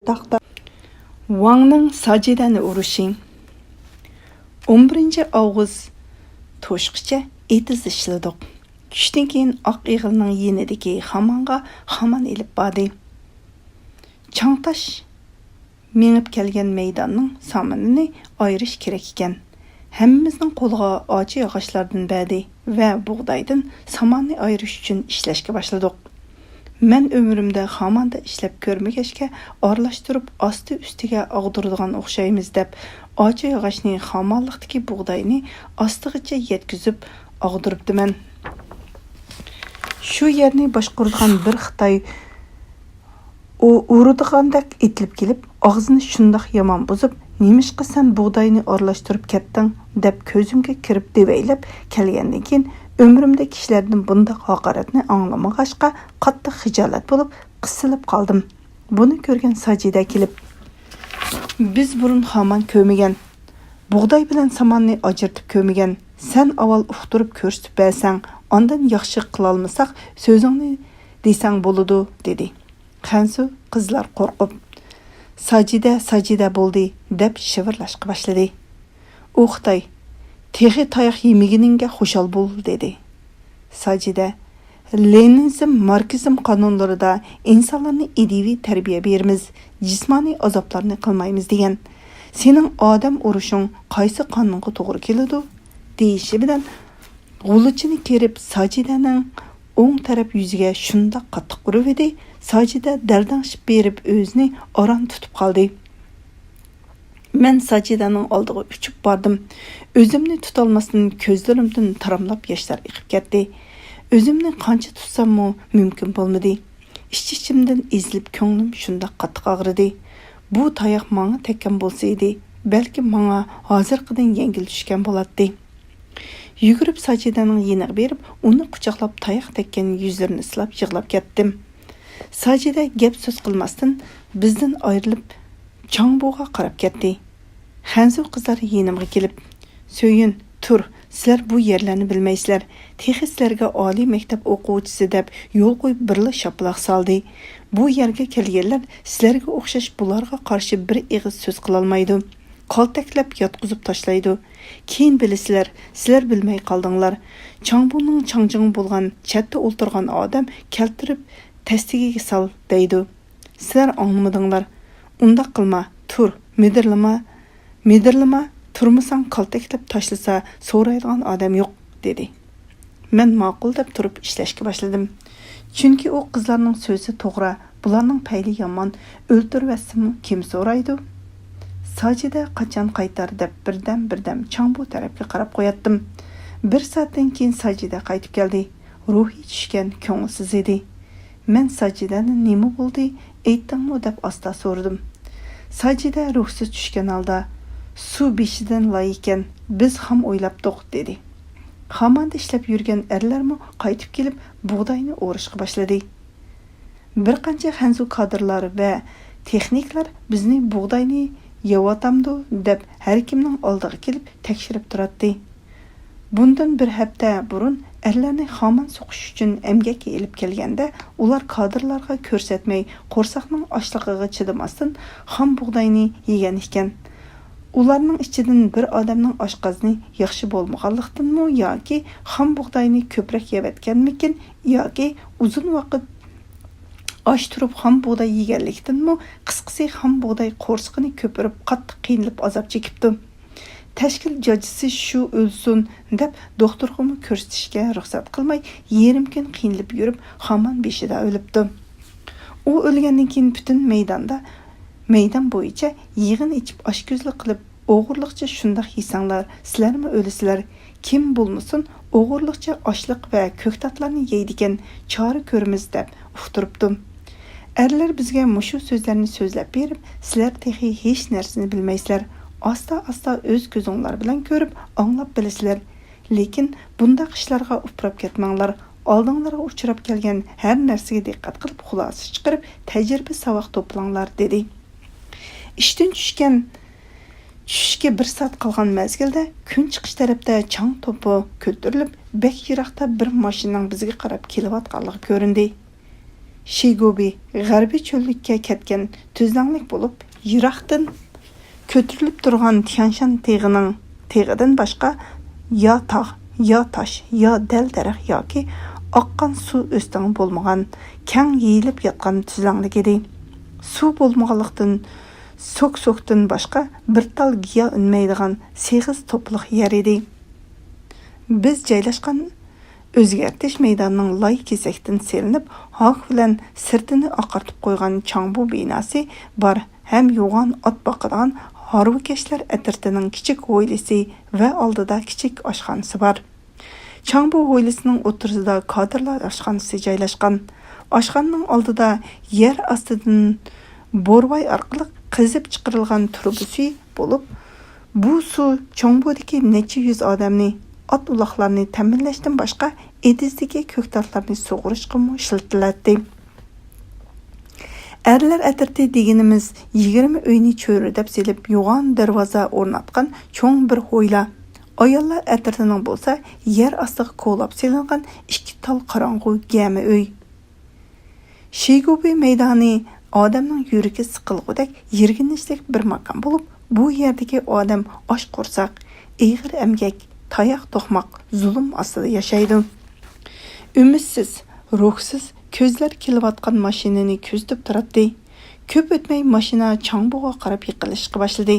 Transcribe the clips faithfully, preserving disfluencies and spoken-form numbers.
تاختا. ۋاڭنىڭ ساجىدەنى ئۇرۇشى. ئون بىرىنچى ئاۋغۇست توشقىچە ئېتىز ئىشلىدۇق. چۈشتىن كېيىن ئاق ئېغىلنىڭ يېنىدىكى خامانغا خامان ئېلىپ باردى. چاڭتاش مېڭىپ كەلگەن مەيداننىڭ سامىنىنى ئايرىش كېرەك ئىكەن. ھەممىمىزنىڭ قولىغا ئاچا ياغاچلاردىن بەردى ۋە بۇغدايدىن ساماننى ئايرىش ئۈچۈن ئىشلەشكە باشلىدۇق. مەن ئۆمرۈمدە خاماندا ئىشلەپ كۆرمىگەچكە، ئارىلاشتۇرۇپ ئاستى-ئۈستىگە ئاغدۇرىدىغان ئوخشايمىز دەپ، ئاچا ياغاچنى خامانلىقتىكى بۇغداينى ئاستىغىچە يەتكۈزۈپ ئاغدۇرۇپتىمەن. شۇ يەرنى باشقۇرىدىغان بىر خىتاي ئۇ ئۇرىدىغاندەك ئېتىلىپ كېلىپ، ئاغزىنى شۇنداق يامان بۇزۇپ، «نېمىشقا سەن بۇغداينى ئارىلاشتۇرۇپ كەتتىڭ؟» دەپ كۆزۈمگە كىرىپ دېۋەيلەپ كەلگەندىن كېيىن، ئۆمرۈمدە كىشىلەردىن بۇنداق ھاقارەتنى ئاڭلىمىغاچقا، قاتتىق خىجالەت بولۇپ، قىستىلىپ قالدىم. بۇنى كۆرگەن ساجىدە كېلىپ، «بىز بۇرۇن خامان كۆرمىگەن، بۇغداي بىلەن ساماننى ئاجرىتىپ كۆرمىگەن، سەن ئاۋۋال ئۇقتۇرۇپ كۆرسىتىپ بەرسەڭ، ئاندىن ياخشى قىلالمىساق، سۆزۈڭنى دېسەڭ بولىدۇ» دېدى. خەنزۇ قىزلار قورقۇپ، «ساجىدە، ساجىدە بولدى» دەپ شىۋىرلاشقا باشلىدى. ئۇ خىتاي، «تېخى تاياق يېمىگىنىڭگە خۇشال بول» دېدى. ساجىدە، «لېنىنىزم، ماركسىزم قانۇنلىرىدا ئىنسانلارنى ئىدىيىۋى تەربىيە بېرىمىز، جىسمانىي ئازابلارنى قىلمايمىز دېگەن. سېنىڭ ئادەم ئۇرۇشۇڭ قايسى قانۇنغا توغرا كېلىدۇ؟» دېيىشى بىلەن، غۇلىچىنى كېرىپ، ساجىدەنىڭ ئوڭ تەرەپ يۈزىگە شۇنداق قاتتىق ئۇرۇۋىدى، ساجىدە دەلدەڭشىپ بېرىپ ئۆزىنى ئاران تۇتۇپ قالدى. مەن ساجىدەنىڭ ئالدىغا ئۇچۇپ باردىم. ئۆزۈمنى تۇتالماستىن كۆزلىرىمدىن تاراملاپ ياشلار ئېقىپ كەتتى. ئۆزۈمنى قانچە تۇتساممۇ مۇمكىن بولمىدى. ئىچ-ئىچىمدىن ئېزىلىپ كۆڭلۈم شۇنداق قاتتىق ئاغرىدى. بۇ تاياق ماڭا تەگكەن بولسا ئىدى، بەلكىم ماڭا ھازىرقىدىن يەڭگىل چۈشكەن بولاتتى. يۈگۈرۈپ ساجىدەنىڭ يېنىغا بېرىپ، ئۇنى قۇچاقلاپ تاياق تەگكەن يۈزلىرىنى سىلاپ يىغلاپ كەتتىم. ساجىدە گەپ-سۆز قىلماستىن بىزدىن ئايرىلىپ، چاڭبۇغا قاراپ كەتتى. خەنزۇ قىزلار يېنىمغا كېلىپ، «سۆيۈن، تۇر، سىلەر بۇ يەرلەرنى بىلمەيسىلەر. تېخى سىلەرگە ئالىي مەكتەپ ئوقۇغۇچىسى دەپ يول قويۇپ بىرلا شاپىلاق سالدى. بۇ يەرگە كەلگەنلەر سىلەرگە ئوخشاش بۇلارغا قارشى بىر ئېغىز سۆز قىلالمايدۇ. كالتەكلەپ ياتقۇزۇپ تاشلايدۇ. كېيىن بىلىسىلەر، سىلەر بىلمەي قالدىڭلار. چاڭبۇنىڭ چاڭجىڭى بولغان چەتتە ئولتۇرغان ئادەم كەلتۈرۈپ تەستىگىگە سال دەيدۇ. سىلەر ئاڭلىمىدىڭلار. ئۇنداق قىلما، تۇر، مىدىرلىما، مىدىرلىما، تۇرمىساڭ كالتەكلەپ تاشلىسا سورايدىغان ئادەم يوق» دېدى. مەن ماقۇل دەپ تۇرۇپ ئىشلەشكە باشلىدىم. چۈنكى ئۇ قىزلارنىڭ سۆزى توغرا، بۇلارنىڭ پەيلى يامان، ئۆلتۈرۈۋەتسىمۇ كىم سورايدۇ؟ ساجىدە قاچان قايتار دەپ بىردەم-بىردەم چاڭبۇ تەرەپكە قاراپ قوياتتىم. بىر سائەتتىن كېيىن ساجىدە قايتىپ كەلدى. روھى چۈشكەن، كۆڭۈلسىز ئىدى. مەن ساجىدەنى «نېمە بولدى، ئېيتتىڭمۇ؟» دەپ ئاستا سورىدىم. ساجىدە روھسىز چۈشكەن ھالدا، «سۇ بېشىدىن لاي ئىكەن، بىز خام ئويلاپتۇق» دېدى. خاماندا ئىشلەپ يۈرگەن ئەرلەرمۇ قايتىپ كېلىپ، بۇغداينى ئورۇشقا باشلىدى. بىر قانچە خەنزۇ كادىرلار ۋە تېخنىكلار بىزنى بۇغداينى يەۋاتامدۇ دەپ ھەركىمنىڭ ئالدىغا كېلىپ تەكشۈرۈپ تۇراتتى. بۇندىن بىر ھەپتە بۇرۇن ئەرلەرنى خامان سوقۇش ئۈچۈن ئەمگەككە ئېلىپ كەلگەندە، ئۇلار كادىرلارغا كۆرسەتمەي، قورساقنىڭ ئاچلىقىغا چىدىماستىن خام بۇغداينى يېگەن ئىكەن. ئۇلارنىڭ ئىچىدىن بىر ئادەمنىڭ ئاشقازىنى ياخشى بولمىغانلىقتىنمۇ ياكى خام بۇغداينى كۆپرەك يەۋەتكەنمىكىن ياكى ئۇزۇن ۋاقىت ئاچ تۇرۇپ خام بۇغداي يېگەنلىكتىنمۇ، قىسقىسى، خام بۇغداي قورسىقىنى كۆپۈرۈپ، قاتتىق قىينىلىپ ئازاب چېكىپتۇ. تەشكىل جاجىسى شۇ ئۆلسۇن دەپ، دوختۇرغىمۇ كۆرسىتىشكە رۇخسەت قىلماي، يېرىم كۈن قىينىلىپ يۈرۈپ، خامان بېشىدا ئۆلۈپتۇ. ئۇ ئۆلگەندىن كېيىن پۈتۈن مەيداندا، مەيدان بويىچە يىغىن ئېچىپ، ئاشكۆزلۈك قىلىپ، «ئوغرىلىقچە شۇنداق يېسەڭلار، سىلەرمۇ ئۆلىسىلەر. كىم بولمىسۇن، ئوغرىلىقچە ئاشلىق ۋە كۆكتاتلارنى يەيدىكەن، چارە كۆرىمىز» دەپ ئۇقتۇرۇپتۇ. ئەرلەر بىزگە مۇشۇ سۆزلەرنى سۆزلەپ بېرىپ، «سىلەر تېخى ھېچ نەرسىنى بىلمەيسىلەر. ئاستا-ئاستا ئۆز كۆزۈڭلار بىلەن كۆرۈپ، ئاڭلاپ بىلىسىلەر. لېكىن بۇنداق ئىشلارغا ئۇپراپ كەتمەڭلار. ئالدىڭلارغا ئۇچراپ كەلگەن ھەر نەرسىگە دىققەت قىلىپ، خۇلاسە چىقىرىپ، تەجرىبە ساۋاق توپلاڭلار» دېدى. ئىشتىن چۈشكەن، چۈشۈشكە بىر سائەت قالغان مەزگىلدە كۈن چىقىش تەرەپتە چاڭ توپى كۆتۈرۈلۈپ، بەك يىراقتا بىر ماشىنىنىڭ بىزگە قاراپ كېلىۋاتقانلىقى كۆرۈندى. شىگوبى غەربىي چۆللۈككە كەتكەن تۈزلەڭلىك بولۇپ، يىراقتىن كۆتۈرۈلۈپ تۇرغان تيەنشان تېغىنىڭ تېغىدىن باشقا يا تاغ، يا تاش، يا دەل-دەرەخ ياكى ئاققان سۇ ئۆستىڭى بولمىغان، كەڭ يېيىلىپ ياتقان تۈزلەڭلىك ئىدى. سۇ بولمىغانلىقتىن، سوك-سوكتىن باشقا بىر تال گىياھ ئۈنمەيدىغان سېغىز توپىلىق يەر ئىدى. بىز جايلاشقان ئۆزگەرتىش مەيدانىنىڭ لاي كېسەكتىن سېلىنىپ، ھاك بىلەن سىرتىنى ئاقارتىپ قويغان چاڭبۇ بىناسى بار ھەم يوغان ئات باقىدىغان ھارۋىكەشلەر ئەترىتىنىڭ كىچىك ھويلىسى ۋە ئالدىدا كىچىك ئاشخانىسى بار. چاڭبۇ ھويلىسىنىڭ ئوتتۇرىسىدا كادىرلار ئاشخانىسى جايلاشقان. ئاشخانىنىڭ ئالدىدا يەر ئاستىدىن بورۋاي ئارقىلىق قېزىپ چىقىرىلغان تۇرۇبىسى بولۇپ، بۇ سۇ چوڭبۇدىكى نەچچە يۈز ئادەمنى، ئات-ئۇلاقلارنى تەمىنلەشتىن باشقا، ئېتىزدىكى كۆكتاتلارنى سۇغۇرۇشقىمۇ ئىشلىتىلەتتى. ئەرلەر ئەترىتى دېگىنىمىز يىگىرمە ئۆينى چۆرىدەپ سېلىپ، يوغان دەرۋازا ئورناتقان چوڭ بىر ھويلا. ئاياللار ئەترىتىنىڭ بولسا يەر ئاستىغا كولاپ سېلىنغان ئىككى تال قاراڭغۇ گەمە ئۆي. شىگوبى مەيدانى ئادەمنىڭ يۈرىكى سىقىلغۇدەك يىرگىنچلىك بىر ماكان بولۇپ، بۇ يەردىكى ئادەم ئاچ قورساق، ئېغىر ئەمگەك، تاياق توقماق، زۇلۇم ئاستىدا ياشايدۇ. ئۈمىدسىز، روھسىز كۆزلەر كېلىۋاتقان ماشىنىنى كۆزىتىپ تۇراتتى. كۆپ ئۆتمەي ماشىنا چاڭبۇغا قاراپ يېقىنلىشىشقا باشلىدى.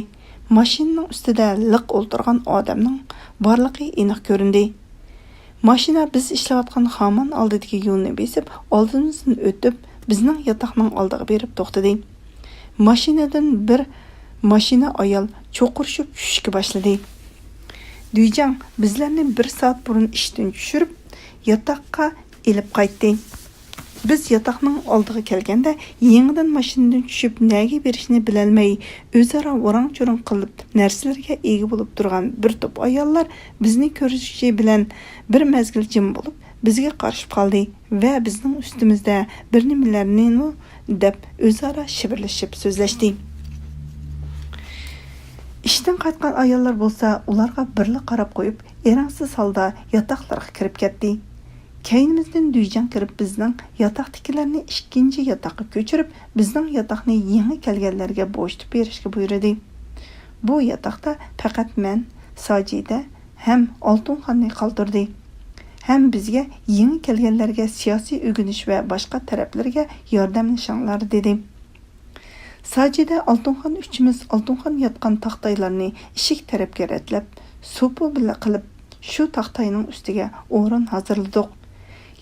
ماشىنىنىڭ ئۈستىدە لىق ئولتۇرغان ئادەمنىڭ بارلىقى ئېنىق كۆرۈندى. ماشىنا بىز ئىشلەۋاتقان خامان ئالدىدىكى يولنى بېسىپ، ئالدىمىزدىن ئۆتۈپ، بىزنىڭ ياتاقنىڭ ئالدىغا بېرىپ توختىدى. ماشىنىدىن بىر ماشىنا ئايال چوقۇرۇشۇپ چۈشۈشكە باشلىدى. دۈيجاڭ بىزلەرنى بىر سائەت بۇرۇن ئىشتىن چۈشۈرۈپ، ياتاققا ئېلىپ قايتتى. بىز ياتاقنىڭ ئالدىغا كەلگەندە، يېڭىدىن ماشىنىدىن چۈشۈپ، نەگە بېرىشنى بىلەلمەي، ئۆزئارا ۋاراڭ-چۇرۇڭ قىلىپ، نەرسىلىرىگە ئىگە بولۇپ تۇرغان بىر توپ ئاياللار بىزنى كۆرۈشى بىلەن بىر مەزگىل جىم بولۇپ، بىزگە قارىشىپ قالدى ۋە بىزنىڭ ئۈستىمىزدە بىر نېمىلەرنىمۇ دەپ، ئۆزئارا شىۋىرلىشىپ سۆزلەشتى. ئىشتىن قايتقان ئاياللار بولسا ئۇلارغا بىرلا قاراپ قويۇپ، ئېرىڭسىز ھالدا ياتاقلىرىغا كىرىپ كەتتى. كەينىمىزدىن دۈيجاڭ كىرىپ، بىزنىڭ ياتاقتىكىلەرنى ئىككىنچى ياتاققا كۆچۈرۈپ، بىزنىڭ ياتاقنى يېڭى كەلگەنلەرگە بوشىتىپ بېرىشكە بۇيرۇدى. بۇ ياتاقتا پەقەت مەن، ساجىدە ھەم ئالتۇنخاننى قالدۇردى. ھەم بىزگە يېڭى كەلگەنلەرگە سىياسىي ئۆگىنىش ۋە باشقا تەرەپلىرىگە ياردەملىشىڭلار، دېدى. ساجىدە ئالتۇنخان ئۈچىمىز ئالتۇنخان ياتقان تاختايلارنى ئىشىك تەرەپكە رەتلەپ، سوپا بىلەن قىلىپ، شۇ تاختاينىڭ ئۈستىگە ئورۇن ھازىرلىدۇق.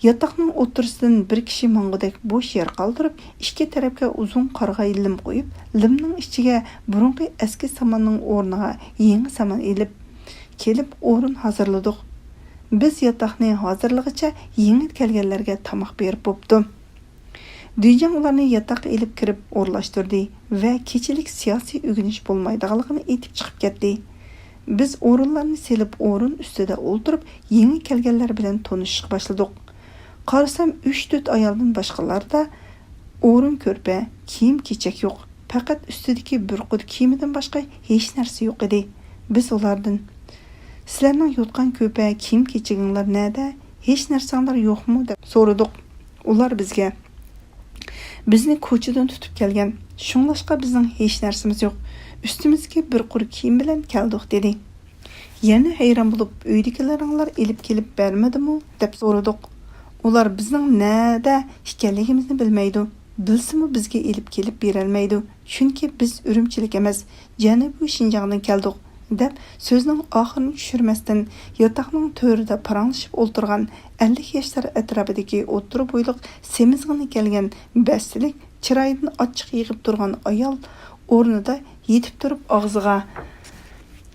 ياتاقنىڭ ئوتتۇرىسىدىن بىر كىشى ماڭغۇدەك بوش يەر قالدۇرۇپ، ئىككى تەرەپكە ئۇزۇن قارىغاي لىم قويۇپ، لىمنىڭ ئىچىگە بۇرۇنقى ئەسكى ساماننىڭ ئورنىغا يېڭى سامان ئېلىپ كېلىپ ئورۇن ھازىرلىدۇق. بىز ياتاقنى ھازىرلىغىچە يېڭى كەلگەنلەرگە تاماق بېرىپ بوپتۇ. دۈيجاڭ ئۇلارنى ياتاققا ئېلىپ كىرىپ ئورۇنلاشتۇردى ۋە كېچىلىك سىياسىي ئۆگىنىش بولمايدىغانلىقىنى ئېيتىپ چىقىپ كەتتى. بىز ئورۇنلارنى سېلىپ، ئورۇن ئۈستىدە ئولتۇرۇپ، يېڭى كەلگەنلەر بىلەن تونۇشۇشقا باشلىدۇق. قارىسام، ئۈچ-تۆت ئايالدىن باشقىلاردا ئورۇن، كۆرپە، كىيىم-كېچەك يوق. پەقەت ئۈستىدىكى بىر قۇر كىيىمىدىن باشقا ھېچ نەرسە يوق ئىدى. بىز ئۇلاردىن، «سىلەرنىڭ يوتقان-كۆرپە، كىيىم-كېچىكىڭلار نەدە؟ ھېچ نەرسەڭلار يوقمۇ؟» دەپ سورىدۇق. ئۇلار بىزگە، «بىزنى كوچىدىن تۇتۇپ كەلگەن، شۇڭلاشقا بىزنىڭ ھېچ نەرسىمىز يوق. ئۈستىمىزدىكى بىر قۇر كىيىم بىلەن كەلدۇق» دېدى. يەنە ھەيران بولۇپ، «ئۆيدىكىلىرىڭلار ئېلىپ كېلىپ بەرمىدىمۇ؟» دەپ سورىدۇق. ئۇلار بىزنىڭ نەدە ئىكەنلىكىمىزنى بىلمەيدۇ، بىلسىمۇ بىزگە ئېلىپ كېلىپ بېرەلمەيدۇ، چۈنكى بىز ئۈرۈمچىلىك ئەمەس، جەنۇبىي شىنجاڭدىن كەلدۇق، دەپ سۆزنىڭ ئاخىرىنى چۈشۈرمەستىن، ياتاقنىڭ تۆرىدە پاراڭلىشىپ ئولتۇرغان ئەللىك ياشلار ئەتراپىدىكى ئوتتۇرا بويلۇق، سېمىزغىنە كەلگەن بەستلىك، چىرايىدىن ئاچچىق يېغىپ تۇرغان ئايال ئورنىدا يېتىپ تۇرۇپ ئاغزىغا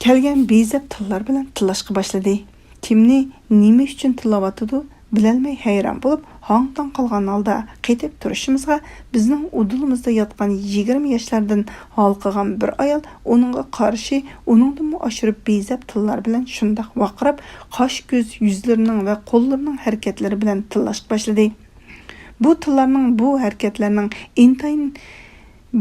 كەلگەن بىزەپ تىللار بىلەن تىللاشقا باشلىدى. كىمنى، نېمە ئۈچۈن تىللاۋاتىدۇ بىلەلمەي ھەيران بولۇپ، ھاڭ-تاڭ قالغان ھالدا قېتىپ تۇرۇشىمىزغا، بىزنىڭ ئۇدۇلىمىزدا ياتقان يىگىرمە ياشلاردىن ھالقىغان بىر ئايال ئۇنىڭغا قارشى، ئۇنىڭدىنمۇ ئاشۇرۇپ بىزەپ تىللار بىلەن شۇنداق ۋارقىراپ، قاش-كۆز، يۈزلىرىنىڭ ۋە قوللىرىنىڭ ھەرىكەتلىرى بىلەن تىللاشقا باشلىدى. بۇ تىللارنىڭ، بۇ ھەرىكەتلەرنىڭ ئىنتايىن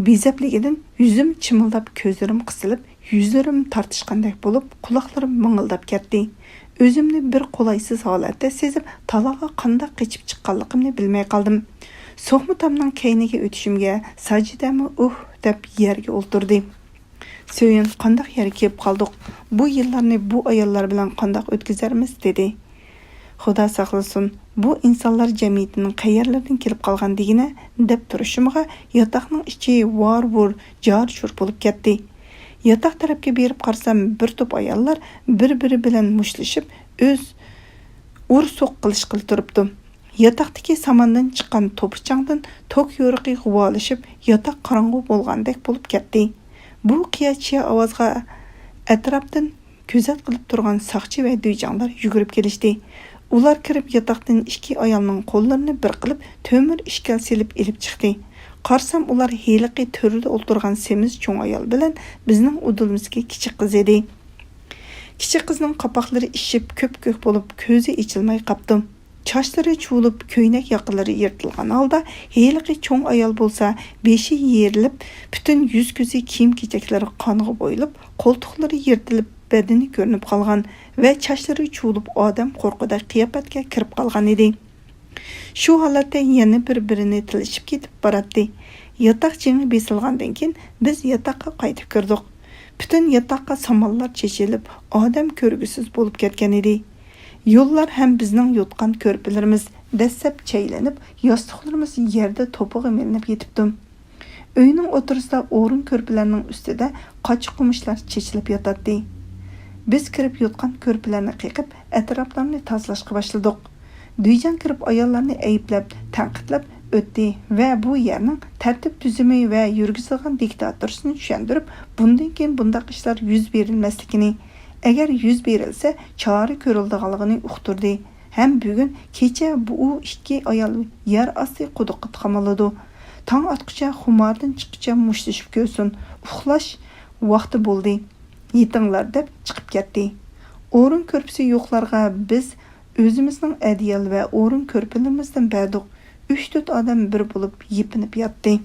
بىزەپلىكىدىن يۈزۈم چىمىلداپ، كۆزلىرىم قىسىلىپ، يۈزلىرىم تارتىشقاندەك بولۇپ، قۇلاقلىرىم مىڭىلداپ كەتتى. ئۆزۈمنى بىر قولايسىز ھالەتتە سېزىپ، تالاغا قانداق قېچىپ چىققانلىقىمنى بىلمەي قالدىم. سوقما تامنىڭ كەينىگە ئۆتۈشۈمگە ساجىدەمۇ ئۇھ دەپ يەرگە ئولتۇردى. سۆيۈن، قانداق يەرگە كېلىپ قالدۇق؟ بۇ يىللارنى بۇ ئاياللار بىلەن قانداق ئۆتكۈزەرمىز؟ دېدى. خۇدا ساقلىسۇن، بۇ ئىنسانلار جەمئىيىتىنىڭ قەيەرلىرىدىن كېلىپ قالغان دېگىنە دەپ تۇرۇشۇمغا ياتاقنىڭ ئىچى ۋار-ۋۇر، جار-جۇر بولۇپ كەتتى. ياتاق تەرەپكە بېرىپ قارىسام، بىر توپ ئاياللار بىر-بىرى بىلەن مۇشتلىشىپ، ئۆز ئۇر-سوق قىلىشقىلى تۇرۇپتۇ. ياتاقتىكى ساماندىن چىققان توپا-چاڭدىن توك يورۇقى غۇۋالىشىپ، ياتاق قاراڭغۇ بولغاندەك بولۇپ كەتتى. بۇ قىيا-چىيا ئاۋازغا ئەتراپتىن كۆزەت قىلىپ تۇرغان ساقچى ۋە دۈيجاڭلار يۈگۈرۈپ كېلىشتى. ئۇلار كىرىپ ياتاقتىن ئىككى ئايالنىڭ قوللىرىنى بىر قىلىپ، تۆمۈر ئىشكەل سېلىپ ئېلىپ چىقتى. قارىسام، ئۇلار ھېلىقى تۆردە ئولتۇرغان سېمىز چوڭ ئايال بىلەن بىزنىڭ ئۇدۇلىمىزدىكى كىچىك قىز ئىدى. كىچىك قىزنىڭ قاپاقلىرى ئىششىپ، كۆپكۆك بولۇپ، كۆزى ئېچىلماي قاپتۇ. چاچلىرى چۇۋۇلۇپ، كۆينەك ياقىلىرى يىرتىلغان ھالدا، ھېلىقى چوڭ ئايال بولسا بېشى يېرىلىپ، پۈتۈن يۈز-كۆزى، كىيىم-كېچەكلىرى قانغا بويىلىپ، قولتۇقلىرى يىرتىلىپ، بەدىنى كۆرۈنۈپ قالغان ۋە چاچلىرى چۇۋۇلۇپ، ئادەم قورققۇدەك قىياپەتكە كىرىپ قالغان ئىدى. شۇ ھالەتتە يەنە بىر-بىرىنى تىللىشىپ كېتىپ باراتتى. ياتاق جېڭى بېسىلغاندىن كېيىن، بىز ياتاققا قايتىپ كىردۇق. پۈتۈن ياتاققا سامانلار چېچىلىپ، ئادەم كۆرگۈسىز بولۇپ كەتكەن ئىدى. يوللار ھەم بىزنىڭ يوتقان كۆرپىلىرىمىز دەسسەپ چەيلىنىپ، ياستۇقلىرىمىز يەردە توپىغا مىلىنىپ يېتىپتۇ. ئۆينىڭ ئوتتۇرىسىدا ئورۇن كۆرپىلەرنىڭ ئۈستىدە قاچا-قومۇچلار چېچىلىپ ياتاتتى. بىز كىرىپ يوتقان كۆرپىلەرنى قېقىپ، ئەتراپلارنى تازىلاشقا باشلىدۇق. دۈيجاڭ كىرىپ ئاياللارنى ئەيىبلەپ، تەنقىدلەپ ئۆتتى ۋە بۇ يەرنىڭ تەرتىپ-تۈزۈمى ۋە يۈرگۈزىدىغان دىكتاتورىسىنى چۈشەندۈرۈپ، بۇندىن كېيىن بۇنداق ئىشلار يۈز بېرىلمەسلىكىنى، ئەگەر يۈز بېرىلسە، چارە كۆرۈلىدىغانلىقىنى ئۇقتۇردى. ھەم بۈگۈن كېچە بۇ ئىككى ئايال يەر ئاستى قۇدۇققا قامىلىدۇ. تاڭ ئاتقۇچە، خۇماردىن چىققۇچە مۇشتلىشىپ كۆرسۇن. ئۇخلاش ۋاقتى بولدى. يېتىڭلار، دەپ چىقىپ كەتتى. ئورۇن كۆرپىسى يوقلارغا بىز ئۆزىمىزنىڭ ئەدىيال ۋە ئورۇن كۆرپىلىرىمىزدىن بەردۇق. ئۈچ-تۆت ئادەم بىر بولۇپ يېپىنىپ ياتتى.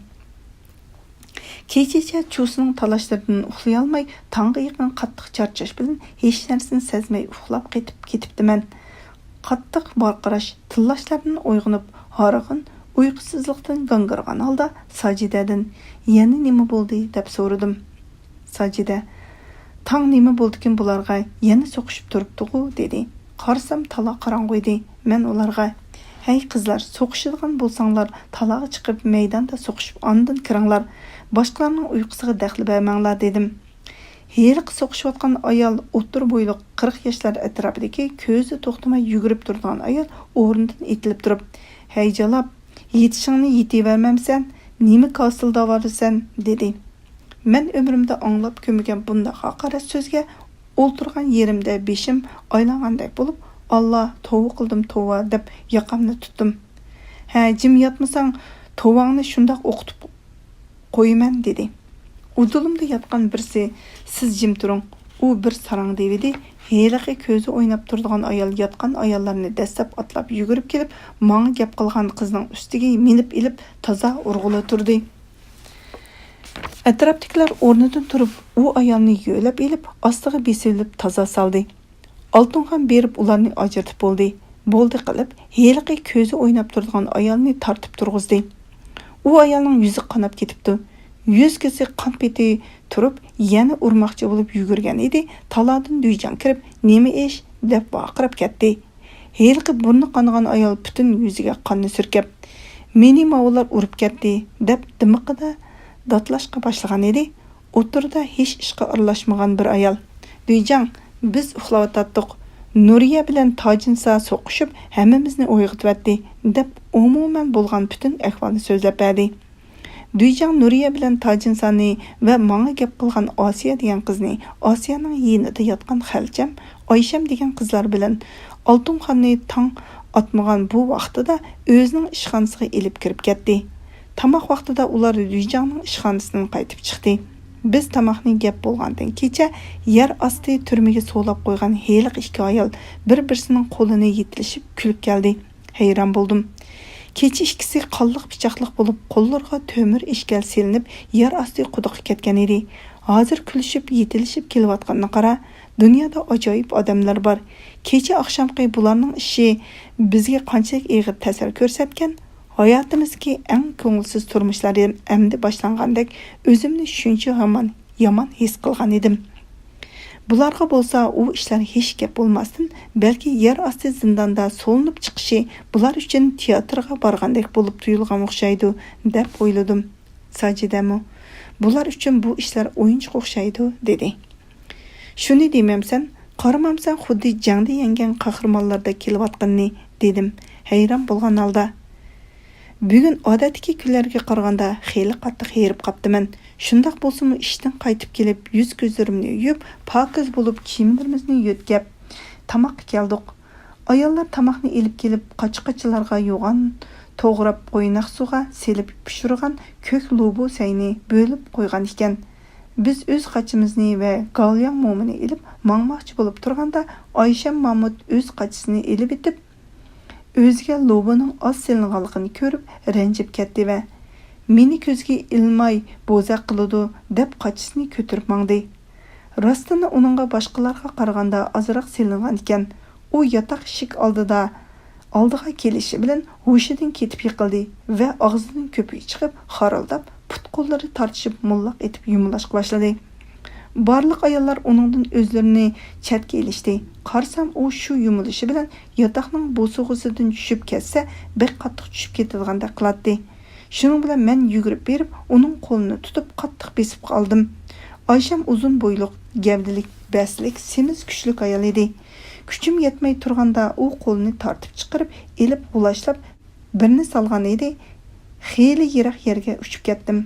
كېچىچە چۇسىنىڭ تالاشلىرىدىن ئۇخلىيالماي، تاڭغا يېقىن قاتتىق چارچاش بىلەن ھېچ نەرسىنى سەزمەي ئۇخلاپ قېتىپ كېتىپتىمەن. قاتتىق ۋارقىراش، تىللاشلاردىن ئويغىنىپ، ھارغىن، ئۇيقۇسىزلىقتىن گاڭگىرىغان ھالدا ساجىدەدىن، «يەنە نېمە بولدى؟» دەپ سورىدىم. ساجىدە، «تاڭ نېمە بولدىكىن بۇلارغا، يەنە سوقۇشۇپ تۇرۇپتىغۇ؟» دېدى. قارىسام، تالا قاراڭغۇ ئىدى. مەن ئۇلارغا، «ھەي قىزلار، سوقۇشىدىغان بولساڭلار، تالاغا چىقىپ مەيداندا سوقۇشۇپ ئاندىن كىرىڭلار. باشقىلارنىڭ ئۇيقۇسىغا دەخلى بەرمەڭلار» دېدىم. ھېلىقى سوقۇشۇۋاتقان ئايال، ئوتتۇرا بويلۇق، قىرىق ياشلار ئەتراپىدىكى، كۆزى توختىماي يۈگۈرۈپ تۇرىدىغان ئايال ئورنىدىن ئېتىلىپ تۇرۇپ، «ھەي جالاپ، يېتىشىڭنى يېتىۋەرمەمسەن؟ نېمە كاسىلداۋاتىسەن؟» دېدى. مەن ئۆمرۈمدە ئاڭلاپ كۆرمىگەن بۇنداق ھاقارەت سۆزگە ئولتۇرغان يېرىمدە بېشىم ئايلانغاندەك بولۇپ، «ئاللا، توۋا قىلدىم، توۋا» دەپ ياقامنى تۇتتۇم. «ھە، جىم ياتمىساڭ، توۋاڭنى شۇنداق ئوقۇتۇپ قويىمەن» دېدى. ئۇدۇلۇمدا ياتقان بىرسى، «سىز جىم تۇرۇڭ، ئۇ بىر ساراڭ» دېۋىدى. ھېلىقى كۆزى ئويناپ تۇرىدىغان ئايال ياتقان ئاياللارنى دەسسەپ ئاتلاپ يۈگۈرۈپ كېلىپ، ماڭا گەپ قىلغان قىزنىڭ ئۈستىگە مىنىپ ئېلىپ، تازا ئۇرغىلى تۇردى. ئەتراپتىكىلەر ئورنىدىن تۇرۇپ، ئۇ ئايالنى يۆلەپ ئېلىپ، ئاستىغا بېسىۋېلىپ تازا سالدى. ئالتۇنخان بېرىپ ئۇلارنى ئاجرىتىپ بولدى. بولدى قىلىپ، ھېلىقى كۆزى ئويناپ تۇرىدىغان ئايالنى تارتىپ تۇرغۇزدى. ئۇ ئايالنىڭ يۈزى قاناپ كېتىپتۇ. يۈزگىسى قان پېتى تۇرۇپ، يەنە ئۇرماقچى بولۇپ يۈگۈرگەن ئىدى، تالادىن دۈيجاڭ كىرىپ، «نېمە ئىش؟» دەپ ۋارقىراپ كەتتى. ھېلىقى بۇرنى قانىغان ئايال پۈتۈن يۈزىگە قاننى سۈركەپ، «مېنى ماۋۇلار ئۇرۇپ كەتتى» دەپ دىمىقىدا داتلاشقا باشلىغان ئىدى. ئوتتۇرىدا ھېچ ئىشقا ئارىلاشمىغان بىر ئايال، «دۈيجاڭ، بىز ئۇخلاۋاتاتتۇق. نۇرىيە بىلەن تاجىنسا سوقۇشۇپ، ھەممىمىزنى ئويغىتىۋەتتى» دەپ، ئومۇمەن بولغان پۈتۈن ئەھۋالنى سۆزلەپ بەردى. دۈيجاڭ نۇرىيە بىلەن تاجىنسانى ۋە ماڭا گەپ قىلغان ئاسىيە دېگەن قىزنى، ئاسىيەنىڭ يېنىدا ياتقان خەلچەم، ئايشەم دېگەن قىزلار بىلەن ئالتۇنخاننى تاڭ ئاتمىغان بۇ ۋاقتىدا ئۆزىنىڭ ئىشخانىسىغا ئېلىپ كىرىپ كەتتى. تاماق ۋاقتىدا ئۇلار دۈيجاڭنىڭ ئىشخانىسىدىن قايتىپ چىقتى. بىز تاماقنى يەپ بولغاندىن كېچە يەر ئاستى تۈرمىگە سولاپ قويغان ھېلىقى ئىككى ئايال بىر-بىرسىنىڭ قولىنى يېتىلىشىپ كۈلۈپ كەلدى. ھەيران بولدۇم. كېچە ئىككىسى قانلىق پىچاقلىق بولۇپ، قوللىرىغا تۆمۈر ئىشكەل سېلىنىپ، يەر ئاستى قۇدۇققا كەتكەن ئىدى. ھازىر كۈلۈشۈپ، يېتىلىشىپ كېلىۋاتقىنىنى قارا، دۇنيادا ئاجايىپ ئادەملەر بار. كېچە ئاخشامقى بۇلارنىڭ ئىشى بىزگە قانچىلىك ئېغىر تەسىر كۆرسەتكەن؟ ھاياتىمىزدىكى ئەڭ كۆڭۈلسىز تۇرمۇشلار ئەمدى باشلانغاندەك ئۆزۈمنى شۇنچە ھامان يامان ھېس قىلغان ئىدىم. بۇلارغا بولسا ئۇ ئىشلار ھېچ گەپ بولماستىن، بەلكى يەر ئاستى زىنداندا سولىنىپ چىقىشى بۇلار ئۈچۈن تىياتىرغا بارغاندەك بولۇپ تۇيۇلغان ئوخشايدۇ، دەپ ئويلىدىم. ساجىدەمۇ، بۇلار ئۈچۈن بۇ ئىشلار ئويۇنچۇق ئوخشايدۇ، دېدى. شۇنى دېمەمسەن، قارىمامسەن خۇددى جەڭدە يەڭگەن قەھرىمانلاردەك كېلىۋاتقىنىنى، دېدىم ھەيران بولغان ھالدا. بۈگۈن ئادەتتىكى كۈنلەرگە قارىغاندا خېلى قاتتىق ھېرىپ قاپتىمەن. شۇنداق بولسىمۇ ئىشتىن قايتىپ كېلىپ يۈز-كۆزلىرىمنى يۇيۇپ، پاكىز بولۇپ كىيىملىرىمىزنى يۆتكەپ، تاماققا كەلدۇق. ئاياللار تاماقنى ئېلىپ كېلىپ، قاچا-قاچىلارغا يوغان توغراپ، قويناق سۇغا سېلىپ پىشۇرغان كۆك لوبۇ سەينى بۆلۈپ قويغان ئىكەن. بىز ئۆز قاچىمىزنى ۋە گالياڭ مومىنى ئېلىپ ماڭماقچى بولۇپ تۇرغاندا، ئايشەم مامۇت ئۆز قاچىسىنى ئېلىۋېتىپ، ئۆزىگە لوبىنىڭ ئاز سېلىنغانلىقىنى كۆرۈپ رەنجىپ كەتتى ۋە مېنى كۆزگە ئىلماي بوزەك قىلىدۇ دەپ قاچىسىنى كۆتۈرۈپ ماڭدى. راستىنى ئۇنىڭغا باشقىلارغا قارىغاندا ئازراق سېلىنغان ئىكەن. ئۇ ياتاق ئىشىك ئالدىدا، ئالدىغا كېلىشى بىلەن ھوشىدىن كېتىپ يىقىلدى ۋە ئاغزىدىن كۆپۈك چىقىپ خارىلداپ، پۇت-قوللىرى تارتىشىپ موللاق ئېتىپ يۇمۇلاشقا باشلىدى. بارلىق ئاياللار ئۇنىڭدىن ئۆزلىرىنى چەتكە ئېلىشتى. قارىسام، ئۇ شۇ يۇمۇلۇشى بىلەن ياتاقنىڭ بوسۇغىسىدىن چۈشۈپ كەتسە، بەك قاتتىق چۈشۈپ كېتىدىغاندەك قىلاتتى. شۇنىڭ بىلەن مەن يۈگۈرۈپ بېرىپ، ئۇنىڭ قولىنى تۇتۇپ، قاتتىق بېسىپ ئالدىم. ئايشەم ئۇزۇن بويلۇق، گەۋدىلىك، بەستلىك، سېمىز، كۈچلۈك ئايال ئىدى. كۈچۈم يەتمەي تۇرغاندا، ئۇ قولىنى تارتىپ چىقىرىپ، ئېلىپ غۇلاچلاپ، بىرنى سالغان ئىدى. خېلى يىراق يەرگە ئۇچۇپ كەتتىم.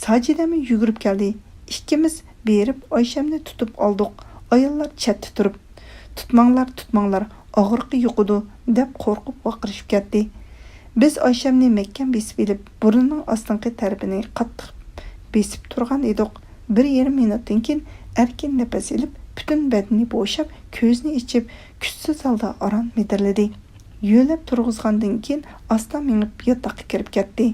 ساجىدەمۇ يۈگۈرۈپ كەلدى. ئىككىمىز بېرىپ ئايشەمنى تۇتۇپ ئالدۇق. ئاياللار چەتتە تۇرۇپ، «تۇتماڭلار، تۇتماڭلار، ئاغرىقى يۇقىدۇ» دەپ قورقۇپ ۋارقىرىشىپ كەتتى. بىز ئايشەمنى مەھكەم بېسىپ ئېلىپ، بۇرنىنىڭ ئاستىنقى تەرىپىنى قاتتىق بېسىپ تۇرغان ئىدۇق. بىر يېرىم مىنۇتتىن كېيىن ئەركىن نەپەس ئېلىپ، پۈتۈن بەدىنى بوشاپ، كۆزىنى ئېچىپ، كۈچسىز ھالدا ئاران مىدىرلىدى. يۆلەپ تۇرغۇزغاندىن كېيىن ئاستا مېڭىپ ياتاققا كىرىپ كەتتى.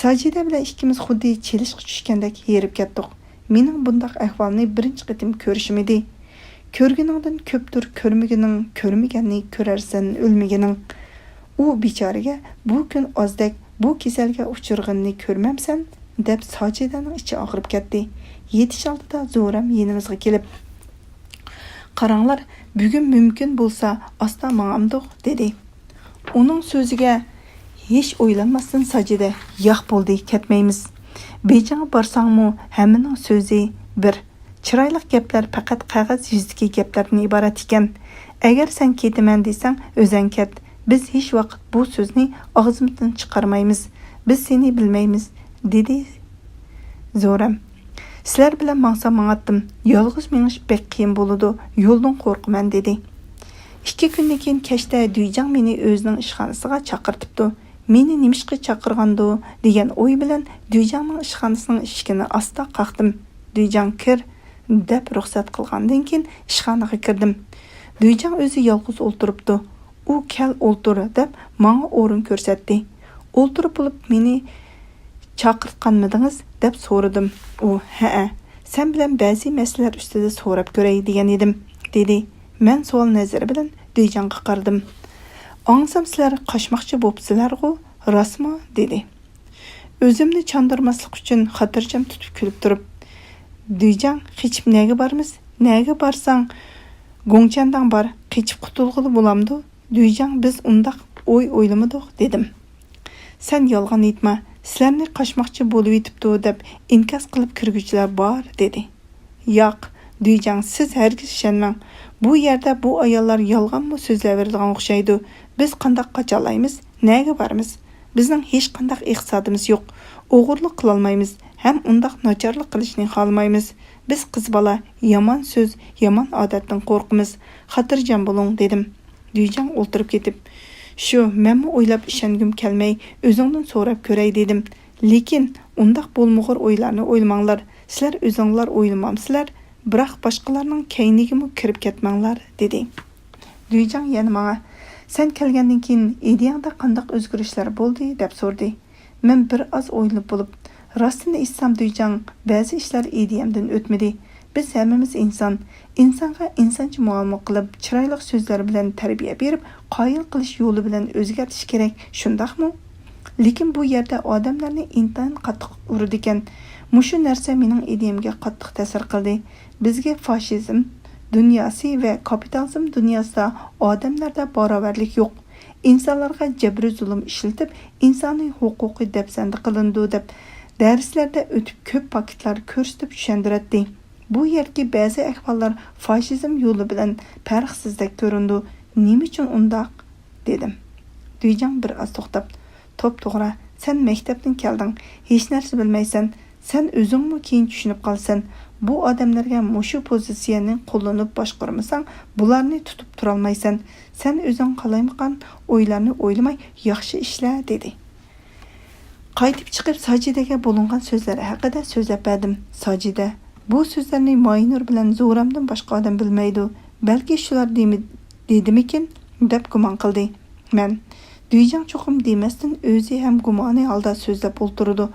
ساجىدە بىلەن ئىككىمىز خۇددى چېلىشقا چۈشكەندەك ھېرىپ كەتتۇق. مېنىڭ بۇنداق ئەھۋالنى بىرىنچى قېتىم كۆرۈشۈم ئىدى. «كۆرگىنىڭدىن كۆپتۇر كۆرمىگىنىڭ، كۆرمىگەننى كۆرەرسەن ئۆلمىگىنىڭ.» ئۇ بىچارىگە «بۇ كۈن ئازدەك، بۇ كېسەلگە ئۇچرىغىنىنى كۆرمەمسەن؟» دەپ ساجىدەنىڭ ئىچى ئاغرىپ كەتتى. يېتىش ئالدىدا زورەم يېنىمىزغا كېلىپ، «قاراڭلار، بۈگۈن مۇمكىن بولسا ئاستا ماڭامدۇق؟» دېدى. ئۇنىڭ سۆزىگە ھېچ ئويلانماستىن ساجىدە: «ياق، بولدى، كەتمەيمىز. بېيجىڭغا بارساڭمۇ ھەممىنىڭ سۆزى بىر. چىرايلىق گەپلەر پەقەت قەغەز يۈزىدىكى گەپلەردىن ئىبارەت ئىكەن. ئەگەر سەن كېتىمەن دېسەڭ، ئۆزەڭ كەت. بىز ھېچ ۋاقىت بۇ سۆزنى ئاغزىمىزدىن چىقارمايمىز. بىز سېنى بىلمەيمىز»، دېدى زورەم. «سىلەر بىلەن ماڭسام ماڭاتتىم. يالغۇز مېڭىش بەك قىيىن بولىدۇ. يولدىن قورقىمەن»، دېدى. ئىككى كۈندىن كېيىن كەچتە دۈيجاڭ مېنى ئۆزىنىڭ ئىشخانىسىغا چاقىرتىپتۇ. مېنى نېمىشقا چاقىرغاندۇ دېگەن ئوي بىلەن دۈيجاڭنىڭ ئىشخانىسىنىڭ ئىشىكىنى ئاستا قاقتىم. «دۈيجاڭ، كىر» دەپ رۇخسەت قىلغاندىن كېيىن ئىشخانىغا كىردىم. دۈيجاڭ ئۆزى يالغۇز ئولتۇرۇپتۇ. ئۇ «كەل، ئولتۇر» دەپ ماڭا ئورۇن كۆرسەتتى. «ئولتۇرۇپ بولۇپ مېنى چاقىرتقانمىدىڭىز؟» دەپ سورىدىم. ئۇ: «ھەئە، سەن بىلەن بەزى مەسىلىلەر ئۈستىدە سوراپ كۆرەي دېگەن ئىدىم» دېدى. مەن سوئال نەزىرى بىلەن دۈيجاڭغا قارىدىم. «ئاڭلىسام سىلەر قاچماقچى بوپسىلەرغۇ، راستمۇ؟» دېدى. ئۆزۈمنى چاندۇرماسلىق ئۈچۈن خاتىرجەم تۇتۇپ كۈلۈپ تۇرۇپ، «دۈيجاڭ، قېچىپ نەگە بارىمىز؟ نەگە بارساڭ گوڭچەنداڭ بار، قېچىپ قۇتۇلغىلى بولامدۇ؟ دۈيجاڭ، بىز ئۇنداق ئوي ئويلىمىدۇق» دېدىم. «سەن يالغان ئېيتما، سىلەرنى قاچماقچى بولۇۋېتىپتۇ دەپ ئىنكاس قىلىپ كىرگۈچىلەر بار» دېدى. «ياق، دۈيجاڭ، سىز ھەرگىز ئىشەنمەڭ. بۇ يەردە بۇ ئاياللار يالغانمۇ سۆزلەۋېرىدىغان ئوخشايدۇ. بىز قانداق قاچالايمىز؟ نەگە بارىمىز؟ بىزنىڭ ھېچقانداق ئىقتىسادىمىز يوق. ئوغرىلىق قىلالمايمىز ھەم ئۇنداق ناچارلىق قىلىشنى خالىمايمىز. بىز قىز بالا، يامان سۆز، يامان ئادەتتىن قورقىمىز. خاتىرجەم بولۇڭ» دېدىم. دۈيجاڭ ئولتۇرۇپ كېتىپ، «شۇ، مەنمۇ ئويلاپ ئىشەنگۈم كەلمەي، ئۆزۈڭدىن سوراپ كۆرەي» دېدىم. «لېكىن ئۇنداق بولمىغۇر ئويلارنى ئويلىماڭلار. سىلەر ئۆزۈڭلار ئويلىمامسىلەر؟ بىراق باشقىلارنىڭ كەينىگىمۇ كىرىپ كەتمەڭلار» دېدى. دۈيجاڭ يەنە ماڭا: «سەن كەلگەندىن كېيىن ئىدىيەڭدە قانداق ئۆزگىرىشلەر بولدى؟» دەپ سورىدى. مەن بىر ئاز ئويلىنىپ بولۇپ، «راستىنى ئېيتسام، دۈيجاڭ، بەزى ئىشلار ئىدىيەمدىن ئۆتمىدى. بىز ھەممىمىز ئىنسان. ئىنسانغا ئىنسانچە مۇئامىلە قىلىپ، چىرايلىق سۆزلەر بىلەن تەربىيە بېرىپ، قايىل قىلىش يولى بىلەن ئۆزگەرتىش كېرەك، شۇنداقمۇ؟» لېكىن بۇ يەردە ئادەملەرنى ئىنتايىن قاتتىق ئۇرىدىكەن. مۇشۇ نەرسە مېنىڭ ئىدىيەمگە قاتتىق تەسىر قىلدى. بىزگە فاشىزم دۇنياسى ۋە كاپىتالىزم دۇنياسىدا ئادەملەردە باراۋەرلىك يوق. ئىنسانلارغا جەبرىي زۇلۇم ئىشلىتىپ، ئىنسانىي ھوقۇقى دەپسەندە قىلىنىدۇ دەپ دەرسلەردە ئۆتۈپ، كۆپ پاكىتلار كۆرسىتىپ چۈشەندۈرەتتى. بۇ يەردىكى بەزى ئەھۋاللار فاشىزم يولى بىلەن پەرقسىزدەك كۆرۈنىدۇ. نېمە ئۈچۈن ئۇنداق؟ دېدىم. دۈيجاڭ بىر ئاز توختاپ، توپتوغرا، سەن مەكتەپتىن كەلدىڭ، ھېچنەرسە بىلمەيسەن. سەن ئۆزۈڭمۇ كېيىن چۈشىنىپ قالىسەن. بۇ ئادەملەرگە مۇشۇ پوزىتسىيەنى قوللىنىپ باشقۇرمىساڭ، بۇلارنى تۇتۇپ تۇرالمايسەن. سەن ئۆزۈڭ قالايمىقان ئويلارنى ئويلىماي، ياخشى ئىشلە، دېدى. قايتىپ چىقىپ، ساجىدەگە بولۇنغان سۆزلەر ھەققىدە سۆزلەپ بەردىم. ساجىدە، بۇ سۆزلەرنى ماينۇر بىلەن زورەمدىن باشقا ئادەم بىلمەيدۇ. بەلكى شۇلار دېمە-، دېدىمىكىن، دەپ گۇمان قىلدى. مەن، دۈيجاڭ چوقۇم دېمەستىن، ئۆزى ھەم گۇمانىي ھالدا سۆزلەپ ئولتۇرىدۇ.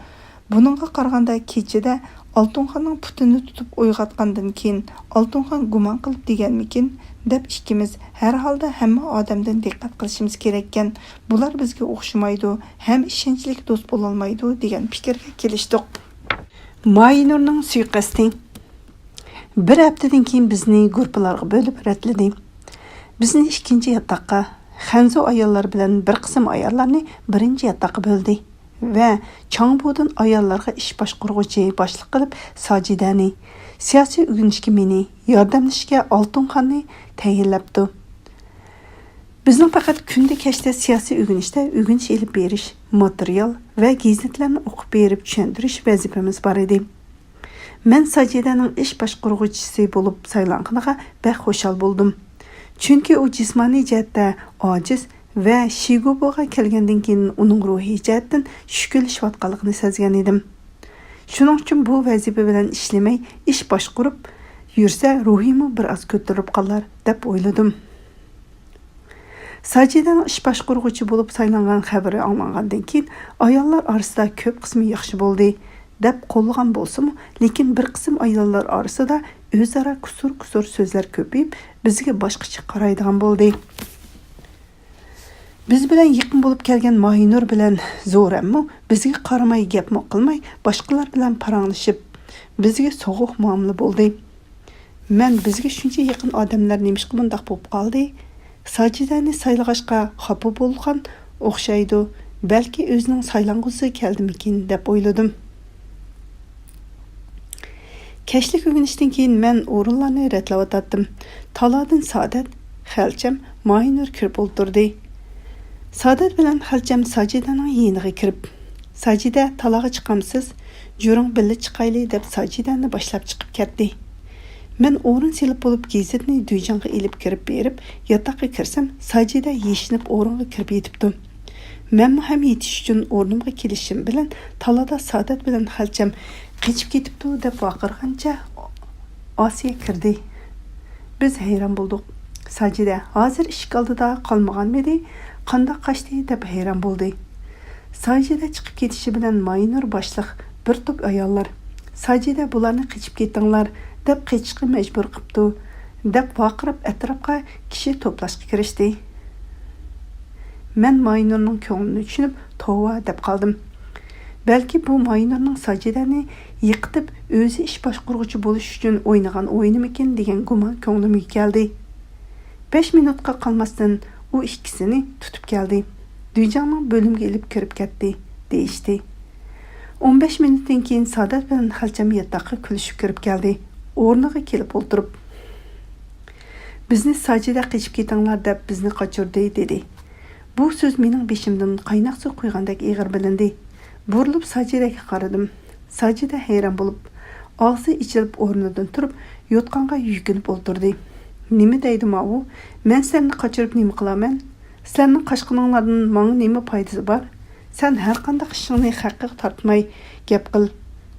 بۇنىڭغا قارىغاندا، كېچىدە ئالتۇنخاننىڭ پۇتىنى تۇتۇپ ئويغاتقاندىن كېيىن، ئالتۇنخان گۇمان قىلىپ دېگەنمىكىن، دەپ ئىككىمىز ھەر ھالدا ھەممە ئادەمدىن دىققەت قىلىشىمىز كېرەككەن. بۇلار بىزگە ئوخشىمايدۇ ھەم ئىشەنچلىك دوست بولالمايدۇ، دېگەن پىكىرگە كېلىشتۇق. ماينۇرنىڭ سۇيىقەستى. بىر ھەپتىدىن كېيىن بىزنى گۇرۇپپىلارغا بۆلۈپ رەتلىدى. بىزنى ئىككىنچى ياتاققا، خەنزۇ ئاياللار بىلەن بىر قىسىم ئاياللارنى بىرىنچى ياتاققا بۆلدى ۋە چاڭبۇدىن ئاياللارغا ئىش باشقۇرغۇچى باشلىق قىلىپ ساجىدەنى، سىياسىي ئۆگىنىشكە مېنى، ياردەملىشىشكە ئالتۇنخاننى تەيىنلەپتۇ. بىزنىڭ پەقەت كۈندە كەچتە سىياسىي ئۆگىنىشتە ئۆگىنىش ئېلىپ بېرىش، ماتېرىيال ۋە گېزىتلەرنى ئوقۇپ بېرىپ چۈشەندۈرۈش ۋەزىپىمىز بار ئىدى. مەن ساجىدەنىڭ ئىش باشقۇرغۇچىسى بولۇپ سايلانغىنىغا بەك خۇشال بولدۇم. چۈنكى ئۇ جىسمانىي جەھەتتە ئاجىز ۋە شىگوبوغا كەلگەندىن كېيىن ئۇنىڭ روھىي جەھەتتىن چۈشكۈنلىشىۋاتقانلىقىنى سەزگەن ئىدىم. شۇنىڭ ئۈچۈن بۇ ۋەزىپە بىلەن ئىشلىمەي، ئىش باشقۇرۇپ يۈرسە، روھىمۇ بىر ئاز كۆتۈرۈلۈپ قالار، دەپ ئويلىدىم. ساجىدەنىڭ ئىش باشقۇرغۇچى بولۇپ سايلانغان خەۋىرى ئاڭلانغاندىن كېيىن، ئاياللار ئارىسىدا كۆپ قىسمى ياخشى بولدى، دەپ قوللىغان بولسىمۇ، لېكىن بىر قىسىم ئاياللار ئارىسىدا ئۆزئارا كۇسۇر-كۇسۇر سۆزلەر كۆپىيىپ، بىزگە باشقىچە قارايدىغان بولدى. بىز بىلەن يېقىن بولۇپ كەلگەن ماھىنۇر بىلەن زورەممۇ بىزگە قارىماي، گەپمۇ قىلماي، باشقىلار بىلەن پاراڭلىشىپ، بىزگە سوغۇق مۇئامىلە بولدى. مەن، بىزگە شۇنچە يېقىن ئادەملەر نېمىشقا بۇنداق بولۇپ قالدى؟ ساجىدەنى سايلىغاچقا خاپا بولغان ئوخشايدۇ. بەلكى ئۆزىنىڭ سايلانغۇسى كەلدىمىكىن، دەپ ئويلىدىم. كەچلىك ئۆگىنىشتىن كېيىن مەن ئورۇنلارنى رەتلەۋاتاتتىم. تالادىن سادەت، خەلچەم، ماھىنۇر كىرىپ ئولتۇردى. سادەت بىلەن خەلچەم ساجىدەنىڭ يېنىغا كىرىپ، ساجىدە، تالاغا چىقامسىز؟ جۈرۈڭ بىللە چىقايلى، دەپ ساجىدەنى باشلاپ چىقىپ كەتتى. مەن ئورۇن سېلىپ بولۇپ گېزىتنى دۈيجاڭغا ئېلىپ كىرىپ بېرىپ، ياتاققا كىرسەم، ساجىدە يېشىنىپ ئورۇنغا كىرىپ يېتىپتۇ. مەنمۇ ھەم يېتىش ئۈچۈن ئورنۇمغا كېلىشىم بىلەن، تالادا سادەت بىلەن خەلچەم قېچىپ كېتىپتۇ، دەپ ۋارقىرىغانچە ئاسىيە كىردى. بىز ھەيران بولدۇق. ساجىدە ھازىر ئىشىك ئالدىدا قالمىغانمىدى؟ قانداق قاچتى؟ دەپ ھەيران بولدى. ساجىدە چىقىپ كېتىشى بىلەن ماينۇر باشلىق بىر توپ ئاياللار، ساجىدە بۇلارنى قېچىپ كېتىڭلار، دەپ قېچىشقا مەجبۇر قىپتۇ، دەپ ۋارقىراپ ئەتراپقا كىشى توپلاشقا كىرىشتى. مەن ماينۇرنىڭ كۆڭلىنى چۈشىنىپ، توۋا، دەپ قالدىم. بەلكى بۇ ماينۇرنىڭ ساجىدەنى يىقىتىپ، ئۆزى ئىش باشقۇرغۇچى بولۇش ئۈچۈن ئوينىغان ئويۇنىمىكىن، دېگەن گۇمان كۆڭلۈمگە كەلدى. بەش مىنۇتقا قالماستىن، ئۇ ئىككىسىنى تۇتۇپ كەلدى. دۈيجاڭنىڭ بۆلۈمگە ئېلىپ كىرىپ كەتتى، دېيىشتى. ئون بەش مىنۇتتىن كېيىن سادەت بىلەن خەلچەم ياتاققا كۈلۈشۈپ كىرىپ كەلدى. ئورنىغا كېلىپ ئولتۇرۇپ، بىزنى ساجىدە قېچىپ كېتىڭلار دەپ بىزنى قاچۇردى، دېدى. بۇ سۆز مېنىڭ بېشىمدىن قايناق سۇ قۇيغاندەك ئېغىر بىلىندى. بۇرۇلۇپ ساجىدەگە قارىدىم. ساجىدە ھەيران بولۇپ، ئاغزى ئېچىلىپ ئورنىدىن تۇرۇپ، يوتقانغا يۈكۈنۈپ ئولتۇردى. نېمە دەيدۇ ماۋۇ؟ مەن سەننى قاچۇرۇپ نېمە قىلارمەن؟ سەننىڭ قاچقىنىڭلاردىن ماڭا نېمە پايدىسى بار؟ سەن ھەرقانداق ئىشىڭنى خەققە تارتماي گەپ قىل،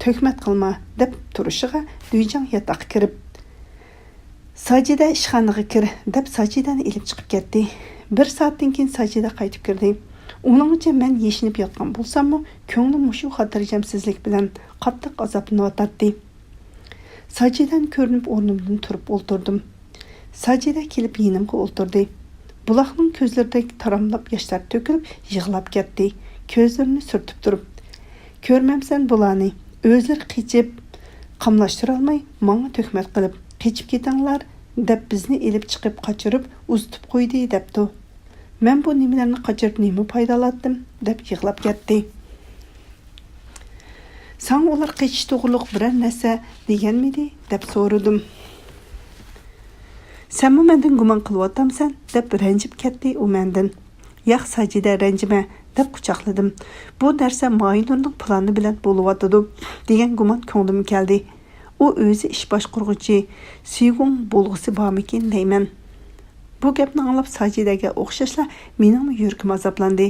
تۆھمەت قىلما، دەپ تۇرۇشىغا دۈيجاڭ ياتاققا كىرىپ، ساجىدە ئىشخانىغا كىر، دەپ ساجىدەنى ئېلىپ چىقىپ كەتتى. بىر سائەتتىن كېيىن ساجىدە قايتىپ كىردى. ئۇنىڭغىچە مەن يېشىنىپ ياتقان بولساممۇ، كۆڭلۈم مۇشۇ خاتىرجەمسىزلىك بىلەن قاتتىق ئازابلىنىۋاتاتتى. ساجىدەنى كۆرۈنۈپ ئورنۇمدىن تۇرۇپ ئولتۇردۇم. ساجىدە كېلىپ يېنىمغا ئولتۇردى. بۇلاقنىڭ كۆزلىرىدەك تاراملاپ ياشلار تۆكۈلۈپ يىغلاپ كەتتى. كۆزلىرىنى سۈرتۈپ تۇرۇپ، «كۆرمەمسەن بۇلارنى؟ ئۆزلىرى قېچىپ، قاملاشتۇرالماي ماڭا تۆھمەت قىلىپ، قېچىپ كېتىڭلار دەپ بىزنى ئېلىپ چىقىپ قاچۇرۇپ ئۇزىتىپ قويدى» دەپتۇ. مەن بۇ نېمىلەرنى قاچۇرۇپ نېمە پايدا ئالاتتىم دەپ يىغلاپ كەتتى. «ساڭا ئۇلار قېچىش توغرۇلۇق بىرەر نەرسە دېگەنمىدى؟» دەپ سورىدىم. «سەنمۇ مەندىن گۇمان قىلىۋاتامسەن؟» دەپ رەنجىپ كەتتى ئۇ مەندىن. «ياق، ساجىدە، رەنجىمە» دەپ قۇچاقلىدىم. «بۇ نەرسە ماينۇرنىڭ پىلانى بىلەن بولۇۋاتىدۇ» دېگەن گۇمان كۆڭلۈمگە كەلدى. ئۇ ئۆزى ئىش باشقۇرغۇچى سىگۇڭ بولغۇسى بارمىكىن دەيمەن. بۇ گەپنى ئاڭلاپ ساجىدەگە ئوخشاشلا مېنىڭمۇ يۈرىكىم ئازابلاندى.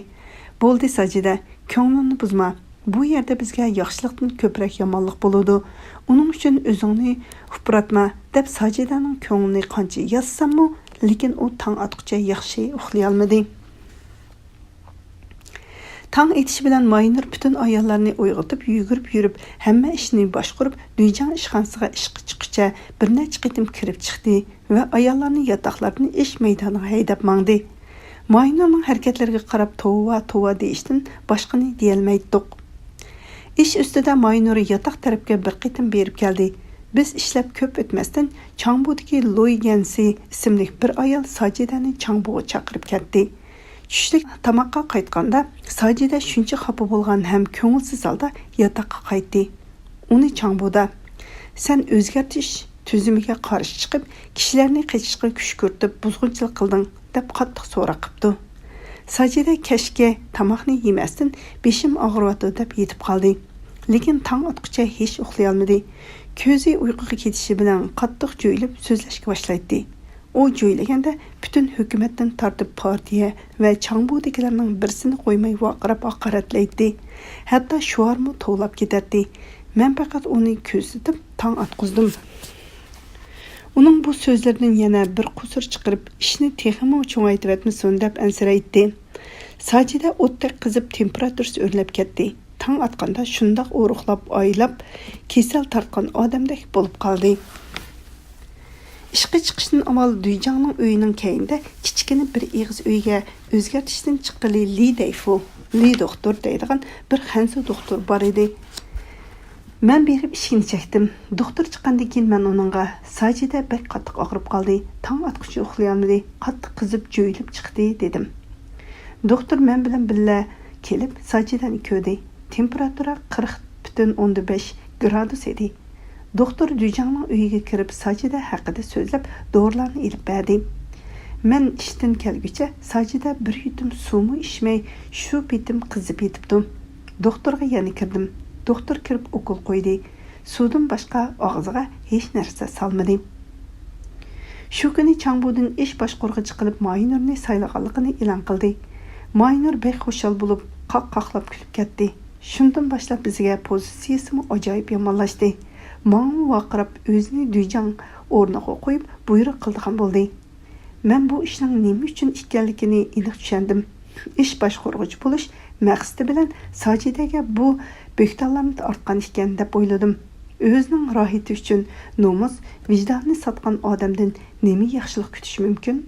«بولدى ساجىدە، كۆڭلۈڭنى بۇزما. بۇ يەردە بىزگە ياخشىلىقتىن كۆپرەك يامانلىق بولىدۇ. ئۇنىڭ ئۈچۈن ئۆزۈڭنى ئۇپراتما» دەپ ساجىدەنىڭ كۆڭلىنى قانچە ياسىساممۇ، لېكىن ئۇ تاڭ ئاتقۇچە ياخشى ئۇخلىيالمىدى. تاڭ ئېتىشى بىلەن ماينۇر پۈتۈن ئاياللارنى ئويغىتىپ، يۈگۈرۈپ يۈرۈپ، ھەممە ئىشنى باشقۇرۇپ، دۈيجاڭ ئىشخانىسىغا ئىشقا چىققۇچە بىر نەچچە قېتىم كىرىپ چىقتى ۋە ئاياللارنى ياتاقلاردىن ئىش مەيدانىغا ھەيدەپ ماڭدى. ماينۇرنىڭ ھەرىكەتلىرىگە قاراپ توۋا، توۋا دېيىشتىن باشقىنى دېيەلمەيتتۇق. ئىش ئۈستىدە ماينۇر ياتاق تەرەپكە بىر قېتىم بېرىپ كەلدى. بىز ئىشلەپ كۆپ ئۆتمەستىن، چاڭبۇدىكى لوي گەنسى ئىسىملىك بىر ئايال ساجىدەنى چاڭبۇغا چاقىرىپ كەتتى. چۈشلۈك تاماققا قايتقاندا، ساجىدە شۇنچە خاپا بولغان ھەم كۆڭۈلسىز ھالدا ياتاققا قايتتى. ئۇنى چاڭبۇدا، «سەن ئۆزگەرتىش تۈزۈمىگە قارشى چىقىپ، كىشىلەرنى قېچىشقا كۈشكۈرتۈپ، بۇزغۇنچىلىق قىلدىڭ» دەپ قاتتىق سوراق قىپتۇ. ساجىدە كەچكى تاماقنى يېمەستىن، «بېشىم ئاغرىۋاتىدۇ» دەپ يېتىپ قالدى. لېكىن تاڭ ئاتقۇچە ھېچ ئۇخلىيالمىدى. كۆزى ئۇيقۇغا كېتىشى بىلەن قاتتىق جۆيلۈپ سۆزلەشكە باشلايتتى. ئۇ جۆيلىگەندە پۈتۈن ھۆكۈمەتتىن تارتىپ پارتىيە ۋە چاڭبۇدىكىلەرنىڭ بىرسىنى قويماي ۋارقىراپ ھاقارەتلەيتتى. ھەتتا شوئارمۇ توۋلاپ كېتەتتى. مەن پەقەت ئۇنى كۆزىتىپ تاڭ ئاتقۇزدۇم. ئۇنىڭ بۇ سۆزلىرىدىن يەنە بىر قۇسۇر چىقىرىپ، ئىشنى تېخىمۇ چوڭايتىۋەتمىسۇن دەپ ئەنسىرەيتتى. ساجىدە ئوتتەك قىزىپ، تېمپېراتۇرىسى ئۆرلەپ كەتتى. تاڭ ئاتقاندا شۇنداق ئورۇقلاپ ئايلاپ، كېسەل تارتقان ئادەمدەك بولۇپ قالدى. ئىشقا چىقىشتىن ئاۋۋال دۈيجاڭنىڭ ئۆيىنىڭ كەينىدە كىچىككىنە بىر ئېغىز ئۆيگە ئۆزگەرتىشتىن چىققىلى لى دەيفۇ، لى دوختۇر دەيدىغان بىر خەنزۇ دوختۇر بار ئىدى. مەن بېرىپ ئىشىكنى چەكتىم. دوختۇر چىققاندىن كېيىن مەن ئۇنىڭغا، «ساجىدە بەك قاتتىق ئاغرىپ قالدى، تاڭ ئاتقۇچە ئۇخلىيالمىدى، قاتتىق قىزىپ جۆيلۈپ چىقتى» دېدىم. دوختۇر مەن بىلەن بىللە كېلىپ ساجىدەنى كۆردى. تېمپېراتۇرا قىرىق پۈتۈن ئوندىن بەش گرادۇس ئىدى. دوختۇر دۈيجاڭنىڭ ئۆيىگە كىرىپ ساجىدە ھەققىدە سۆزلەپ دورىلارنى ئېلىپ بەردى. مەن ئىشتىن كەلگۈچە ساجىدە بىر يۇتۇم سۇمۇ ئىچمەي شۇ پېتىم قىزىپ يېتىپتۇ. دوختۇرغا يەنە كىردىم. دوختۇر كىرىپ ئوكۇل قويدى. سۇدىن باشقا ئاغزىغا ھېچ نەرسە سالمىدى. شۇ كۈنى چاڭبۇدىن ئىش باشقۇرغۇچى قىلىپ ماينۇرنى سايلىغانلىقىنى ئېلان قىلدى. ماينۇر بەك خۇشال بولۇپ، قاق-قاقلاپ كۈلۈپ كەتتى. شۇندىن باشلاپ بىزگە پوزىتسىيىسىمۇ ئاجايىپ يامانلاشتى. ماڭىمۇ ۋارقىراپ، ئۆزىنى دۈيجاڭ ئورنىغا قويۇپ، بۇيرۇق قىلىدىغان بولدى. مەن بۇ ئىشنىڭ نېمە ئۈچۈن ئىكەنلىكىنى ئېنىق چۈشەندىم. ئىش باشقۇرغۇچى بولۇش مەقسىتى بىلەن ساجىدەگە بۇ بۆھتانلارنى تارتقان ئىكەن، دەپ ئويلىدىم. ئۆزىنىڭ راھىتى ئۈچۈن نومۇس، ۋىجدانىنى ساتقان ئادەمدىن نېمە ياخشىلىق كۈتۈش مۇمكىن؟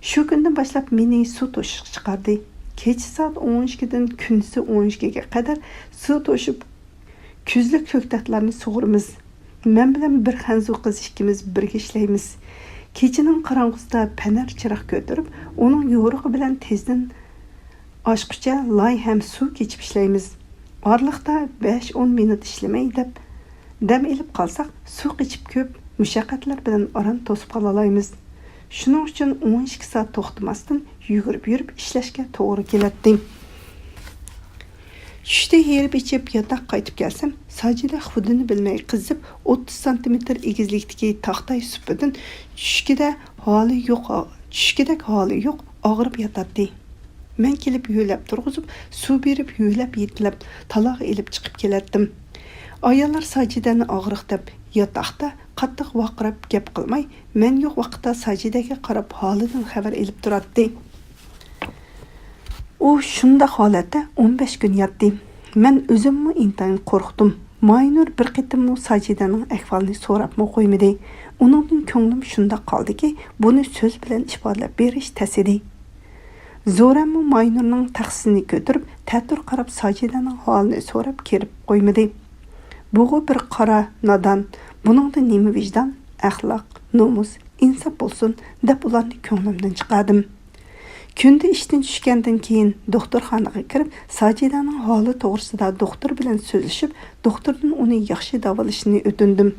شۇ كۈندىن باشلاپ مېنى سۇ توشۇشقا چىقاردى. كېچە سائەت ئون ئىككىدىن كۈندۈزى ئون ئىككىگە قەدەر سۇ توشۇپ، كۈزلۈك كۆكتاتلارنى سۇغۇرىمىز. مەن بىلەن بىر خەنزۇ قىز ئىككىمىز بىرگە ئىشلەيمىز. كېچىنىڭ قاراڭغۇسىدا پەنەر چىراغ كۆتۈرۈپ، ئۇنىڭ يورۇقى بىلەن تېزدىن ئاشقۇچە لاي ھەم سۇ كېچىپ ئىشلەيمىز. ئارىلىقتا بەش-ئون مىنۇت ئىشلىمەي دەپ دەم ئېلىپ قالساق، سۇ قېچىپ كۆپ مۇشەققەتلەر بىلەن ئاران توسۇپ قالالايمىز. شۇنىڭ ئۈچۈن ئون ئىككى سائەت توختىماستىن يۈگۈرۈپ يۈرۈپ ئىشلەشكە توغرا كېلەتتى. چۈشتە ھېرىپ ئېچىپ ياتاققا قايتىپ كەلسەم، ساجىدە خۇدىنى بىلمەي قىزىپ، ئوتتۇز سانتىمېتىر ئېگىزلىكتىكى تاختاي سۇپىدىن چۈشكىدە ھالى يوق، چۈشكىدەك ھالى يوق ئاغرىپ ياتاتتى. مەن كېلىپ يۆلەپ تۇرغۇزۇپ، سۇ بېرىپ، يۆلەپ يېتىلەپ، تالاغا ئېلىپ چىقىپ كېلەتتىم. ئاياللار ساجىدەنى ئاغرىق دەپ، ياتاقتا قاتتىق ۋارقىراپ گەپ قىلماي، مەن يوق ۋاقىتتا ساجىدەگە قاراپ ھالىدىن خەۋەر ئېلىپ تۇراتتى. ئۇ شۇنداق ھالەتتە ئون بەش كۈن ياتتى. مەن ئۆزۈممۇ ئىنتايىن قورقتۇم. ماينۇر بىر قېتىممۇ ساجىدەنىڭ ئەھۋالىنى سوراپمۇ قويمىدى. ئۇنىڭدىن كۆڭلۈم شۇنداق قالدىكى، بۇنى سۆز بىلەن ئىپادىلەپ بېرىش تەس ئىدى. زورەنمۇ ماينۇرنىڭ تەخسىسىنى كۆتۈرۈپ، تەتۈر قاراپ ساجىدەنىڭ ھالىنى سوراپ كىرىپ قويمىدى. بۇغۇ بىر قارا نادان، بۇنىڭدا نېمە ۋىجدان، ئەخلاق، نومۇس، ئىنساپ بولسۇن دەپ ئۇلارنى كۆڭلۈمدىن چىقاردىم. كۈندە ئىشتىن چۈشكەندىن كېيىن دوختۇرخانىغا كىرىپ، ساجىدەنىڭ ھالى توغرىسىدا دوختۇر بىلەن سۆزلىشىپ، دوختۇردىن ئۇنى ياخشى داۋالىشىنى ئۆتۈندۈم.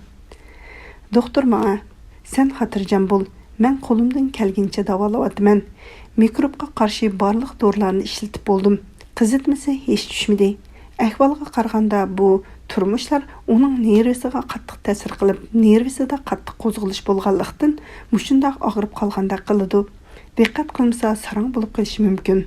دوختۇر ماڭا، سەن خاتىرجەم بول، مەن قولۇمدىن كەلگىنىچە داۋالاۋاتىمەن. مىكروبقا قارشى بارلىق دورىلارنى ئىشلىتىپ بولدۇم. قىزىتمىسى ھېچ چۈشمىدى. ئەھۋالغا قارىغاندا بۇ تۇرمۇشلار ئۇنىڭ نېرۋىسىغا قاتتىق تەسىر قىلىپ، نېرۋىسىدا قاتتىق قوزغىلىش بولغانلىقتىن مۇشۇنداق ئاغرىپ قالغاندەك قىلىدۇ. دىققەت قىلمىسا ساراڭ بولۇپ قېلىشى مۇمكىن.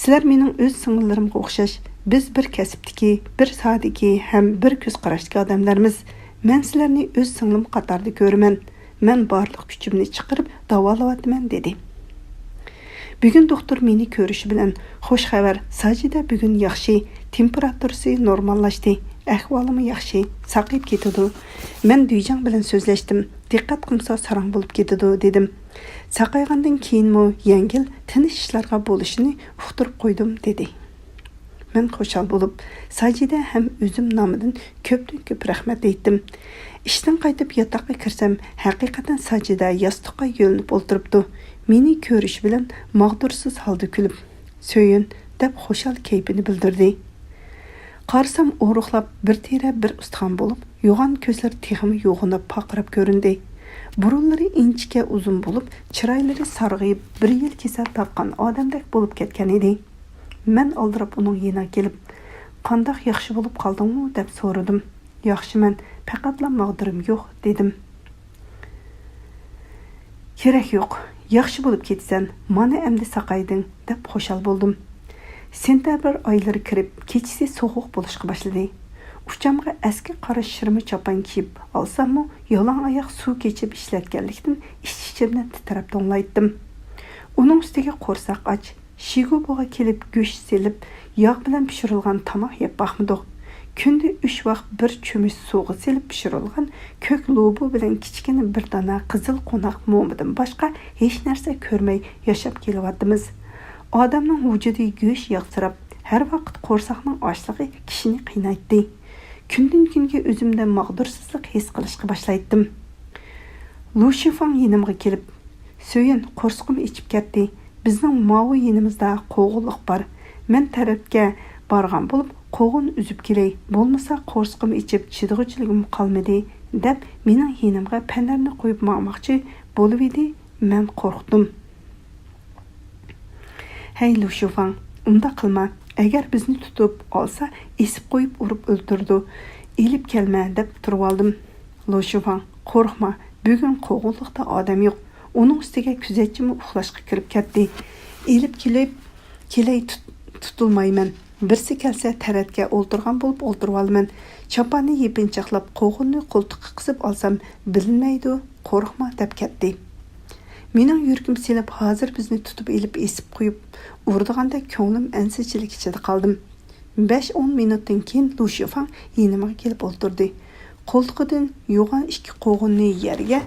سىلەر مېنىڭ ئۆز سىڭىللىرىمغا ئوخشاش، بىز بىر كەسىپتىكى، بىر ساھەدىكى ھەم بىر كۆز قاراشتىكى ئادەملەرمىز. مەن سىلەرنى ئۆز سىڭلىم قاتارىدا كۆرىمەن. مەن بارلىق كۈچۈمنى چىقىرىپ داۋالاۋاتىمەن، دېدى. بۈگۈن دوختۇر مېنى كۆرۈشى بىلەن، خوش خەۋەر، ساجىدە بۈگۈن ياخشى، تېمپېراتۇرىسى نورماللاشتى، ئەھۋالىمۇ ياخشى، ساقىيىپ كېتىدۇ. مەن دۈيجاڭ بىلەن سۆزلەشتىم، دىققەت قىلمىسا ساراڭ بولۇپ كېتىدۇ، دېدىم. ساقايغاندىن كېيىنمۇ يەڭگىل، تىنچ ئىشلارغا بولۇشىنى ئۇقتۇرۇپ قويدۇم، دېدى. مەن خۇشال بولۇپ، ساجىدە ھەم ئۆزۈم نامىدىن كۆپتىن كۆپ رەھمەت ئېيتتىم. ئىشتىن قايتىپ ياتاققا كىرسەم، ھەقىقەتەن ساجىدە ياستۇققا يۆلىنىپ ئولتۇرۇپتۇ. مېنى كۆرۈشى بىلەن ماغدۇرسىز ھالدا كۈلۈپ، سۆيۈن دەپ خۇشال كەيپىنى بىلدۈردى. قارىسام ئورۇقلاپ بىر تېرە بىر ئۇستىخان بولۇپ، يوغان كۆزلىرى تېخىمۇ يوغىناپ پارقىراپ كۆرۈندى. بۇرۇنلىرى ئىنچىكە ئۇزۇن بولۇپ، چىرايلىرى سارغىيىپ، بىر يىل كېسەل تارتقان ئادەمدەك بولۇپ كەتكەن ئىدى. مەن ئالدىراپ ئۇنىڭ يېنىغا كېلىپ، قانداق، ياخشى بولۇپ قالدىڭمۇ؟ دەپ سورىدىم. ياخشىمەن، پەقەتلا ماغدۇرۇم يوق، دېدىم. كېرەك يوق، ياخشى بولۇپ كېتىسەن، مانا ئەمدى ساقايدىڭ، دەپ خۇشال بولدۇم. سېنتەبىر ئايلىرى كىرىپ، كېچىسى سوغۇق بولۇشقا باشلىدى. ئۇچامغا ئەسكى قارا شىرمە چاپان كىيىپ ئالساممۇ، يالاڭ ئاياق سۇ كېچىپ ئىشلەتكەنلىكتىن ئىچ-ئىچىمدىن تىترەپ توڭلايتتىم. ئۇنىڭ ئۈستىگە قورساق ئاچ، شىگۇبوغا كېلىپ گۆش سېلىپ، ياغ بىلەن پىشۇرۇلغان تاماق يەپ باقمىدۇق. كۈندە ئۈچ ۋاق بىر چۆمۈچ سۇغا سېلىپ پىشۇرۇلغان كۆك لوبۇ بىلەن كىچىككىنە بىر دانا قىزىل قوناق مومىدىن باشقا ھېچ نەرسە كۆرمەي ياشاپ كېلىۋاتىمىز. ئادەمنىڭ ۋۇجۇدى گۆش ياغسىراپ، ھەر ۋاقىت قورساقنىڭ ئاچلىقى كىشىنى قىينايتتى. كۈندىن-كۈنگە ئۆزۈمدە ماغدۇرسىزلىق ھېس قىلىشقا باشلايتتىم. لۇ شىفاڭ يېنىمغا كېلىپ، سۆيۈن، قورسىقىم ئېچىپ كەتتى. بىزنىڭ ماۋۇ يېنىمىزدا قوغۇنلۇق بار. مەن تەرەتكە بارغان بولۇپ، قوغۇن ئۈزۈپ كېلەي، بولمىسا قورسىقىم ئېچىپ چىدىغۇچىلىكىم قالمىدى، دەپ مېنىڭ يېنىمغا پەنەرنى قويۇپ ماڭماقچى بولۇۋىدى. مەن قورقتۇم. ھەي، لۇ شىفاڭ، ئۇنداق قىلما. ئەگەر بىزنى تۇتۇپ ئالسا، ئېسىپ قويۇپ ئۇرۇپ ئۆلتۈرىدۇ. ئېلىپ كەلمە، دەپ تۇرۇۋالدىم. لۇ شىفاڭ، قورقما، بۈگۈن قوغۇنلۇقتا ئادەم يوق. ئۇنىڭ ئۈستىگە كۆزەتچىمۇ ئۇخلاشقا كىرىپ كەتتى. ئېلىپ كېلىپ، كېلەي تۇت-، تۇتۇلمايمەن. بىرسى كەلسە تەرەتكە ئولتۇرغان بولۇپ ئولتۇرۇۋالىمەن. چاپاننى يېپىنچاقلاپ، قوغۇننى قولتۇققا قىسىپ ئالسام، بىلىنمەيدۇ، قورقما، دەپ كەتتى. مېنىڭ يۈرىكىم سېلىپ، ھازىر بىزنى تۇتۇپ ئېلىپ ئېسىپ قويۇپ ئۇرىدىغاندەك كۆڭلۈم ئەنسىزچىلىك ئىچىدە قالدىم. بەش-ئون مىنۇتتىن كېيىن لۇ شىفاڭ يېنىمغا كېلىپ ئولتۇردى. قولتۇقىدىن يوغان ئىككى قوغۇننى يەرگە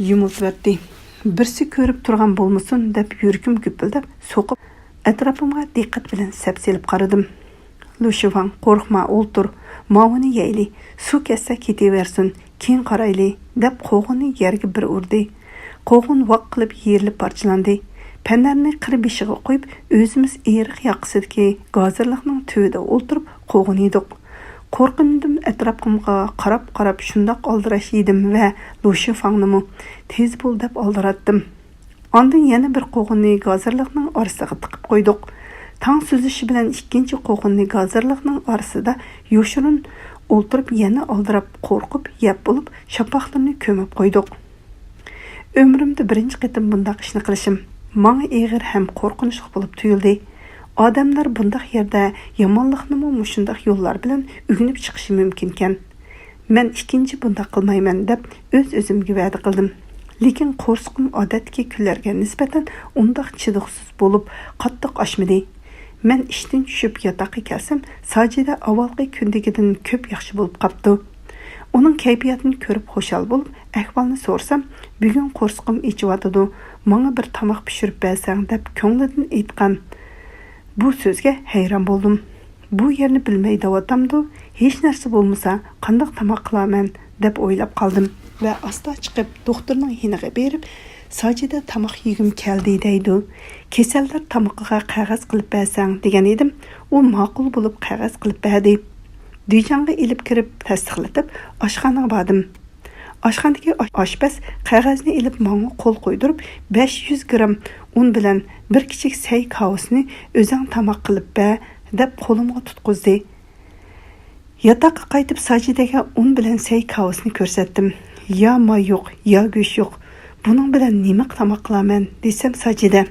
يۇمۇلتۇۋەتتى. بىرسى كۆرۈپ تۇرغان بولمىسۇن دەپ يۈرىكىم گۈپۈلدەپ سوقۇپ، ئەتراپىمغا دىققەت بىلەن سەپسېلىپ قارىدىم. لۇ شىفاڭ، قورقما، ئولتۇر، ماۋۇنى يەيلى، سۇ كەتسە كېتىۋەرسۇن، كېيىن قارايلى، دەپ قوغۇننى يەرگە بىر ئۇردى. قوغۇن ۋاق قىلىپ يېرىلىپ پارچىلاندى. پەنەرنى قىر بېشىغا قويۇپ، ئۆزىمىز ئېرىق ياقىسىدىكى گازىرلىقنىڭ تۈۋىدە ئولتۇرۇپ قوغۇن يېدۇق. قورقۇندۇم، ئەتراپىمغا قاراپ-قاراپ شۇنداق ئالدىراش يېدىم ۋە لۇ شىفاڭنىمۇ تېز بول دەپ ئالدىراتتىم. ئاندىن يەنە بىر قوغۇننى گازىرلىقنىڭ ئارىسىغا تىقىپ قويدۇق. تاڭ سۈزۈشى بىلەن ئىككىنچى قوغۇننى گازىرلىقنىڭ ئارىسىدا يوشۇرۇن ئولتۇرۇپ يەنە ئالدىراپ قورقۇپ يەپ بولۇپ شاپاقلىرىنى كۆمۈپ قويدۇق. ئۆمرۈمدە بىرىنچى قېتىم بۇنداق ئىشنى قىلىشىم. ماڭا ئېغىر ھەم قورقۇنچلۇق بولۇپ تۇيۇلدى. ئادەملەر بۇنداق يەردە يامانلىقنىمۇ مۇشۇنداق يوللار بىلەن ئۆگىنىپ چىقىشى مۇمكىنكەن. مەن ئىككىنچى بۇنداق قىلمايمەن دەپ ئۆز-ئۆزۈمگە ۋەدە قىلدىم. لېكىن قورسىقىم ئادەتتىكى كۈنلەرگە نىسبەتەن ئۇنداق چىدىغۇسىز بولۇپ، قاتتىق ئاچمىدى. مەن ئىشتىن چۈشۈپ ياتاققا كەلسەم، ساجىدە ئاۋۋالقى كۈندىكىدىن كۆپ ياخشى بولۇپ قاپتۇ. ئۇنىڭ كەيپىياتىنى كۆرۈپ خۇشال بولۇپ، ئەھۋالنى سورىسام، بۈگۈن قورسىقىم ئېچىۋاتىدۇ، ماڭا بىر تاماق پىشۇرۇپ بەرسەڭ» دەپ كۆڭلىدىن ئېيتقان بۇ سۆزگە ھەيران بولدۇم. «بۇ يەرنى بىلمەي دەۋاتامدۇ؟ ھېچ نەرسە بولمىسا، قانداق تاماق قىلارمەن؟» دەپ ئويلاپ قالدىم ۋە ئاستا چىقىپ، دوختۇرنىڭ يېنىغا بېرىپ، «ساجىدە، تاماق يېگۈم كەلدى» دەيدۇ. «كېسەللەر تامىقىغا قەغەز قىلىپ بەرسەڭ» دېگەن ئىدىم. ئۇ ماقۇل بولۇپ قەغەز قىلىپ بەردى. دۈيجاڭغا ئېلىپ كىرىپ تەستىقلىتىپ، ئاشخانىغا باردىم. ئاشخانىدىكى ئاش-، ئاشپەز قەغەزنى ئېلىپ ماڭا قول قويدۇرۇپ، «بەش يۈز گرام ئۇن بىلەن بىر كىچىك سەي كاۋىسىنى ئۆزۈڭ تاماق قىلىپ بەر» دەپ قولۇمغا تۇتقۇزدى. ياتاققا قايتىپ ساجىدەگە ئۇن بىلەن سەي كاۋىسىنى كۆرسەتتىم. يا ماي يوق، يا گۆش يوق. «بۇنىڭ بىلەن نېمە تاماق قىلارمەن؟» دېسەم، ساجىدە،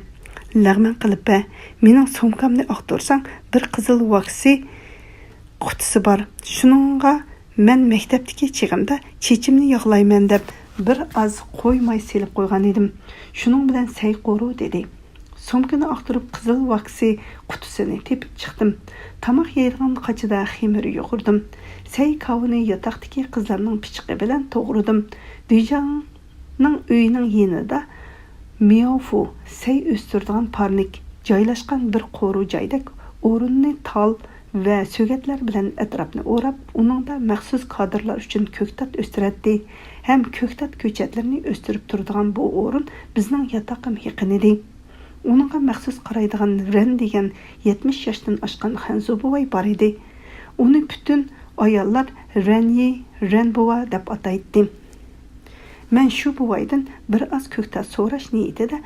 «لەغمەن قىلىپ بەر. مېنىڭ سومكامنى ئاختۇرساڭ، بىر قىزىل ۋاكسى قۇتىسى بار. شۇنىڭغا مەن مەكتەپتىكى چېغىمدا چېچىمنى ياغلايمەن دەپ بىر ئاز قوي ماي سېلىپ قويغان ئىدىم. شۇنىڭ بىلەن سەي قورۇ» دېدى. سومكىنى ئاختۇرۇپ قىزىل ۋاكسى قۇتىسىنى تېپىپ چىقتىم. تاماق يەيدىغان قاچىدا خېمىر يۇغۇردۇم. سەي كاۋىنى ياتاقتىكى قىزلارنىڭ پىچىقى بىلەن توغرىدىم. دۈيجاڭنىڭ ئۆيىنىڭ يېنىدا مياۋفۇ، سەي ئۆستۈرىدىغان پارنىك، جايلاشقان بىر قورۇ جايدەك ئورۇننى تال ۋە سۆگەتلەر بىلەن ئەتراپنى ئوراپ، ئۇنىڭدا مەخسۇس كادىرلار ئۈچۈن كۆكتات ئۆستۈرەتتى ھەم كۆكتات كۆچەتلىرىنى ئۆستۈرۈپ تۇرىدىغان بۇ ئورۇن بىزنىڭ ياتاقىم يېقىنىدى. ئۇنىڭغا مەخسۇس قارايدىغان رەن دېگەن يەتمىش ياشتىن ئاشقان خەنزۇ بوۋاي بار ئىدى. ئۇنى پۈتۈن ئاياللار رەنيى، رەن بوۋا دەپ ئاتايتتى. مەن شۇ بوۋايدىن بىر ئاز كۆكتات سوراش نىيىتىدە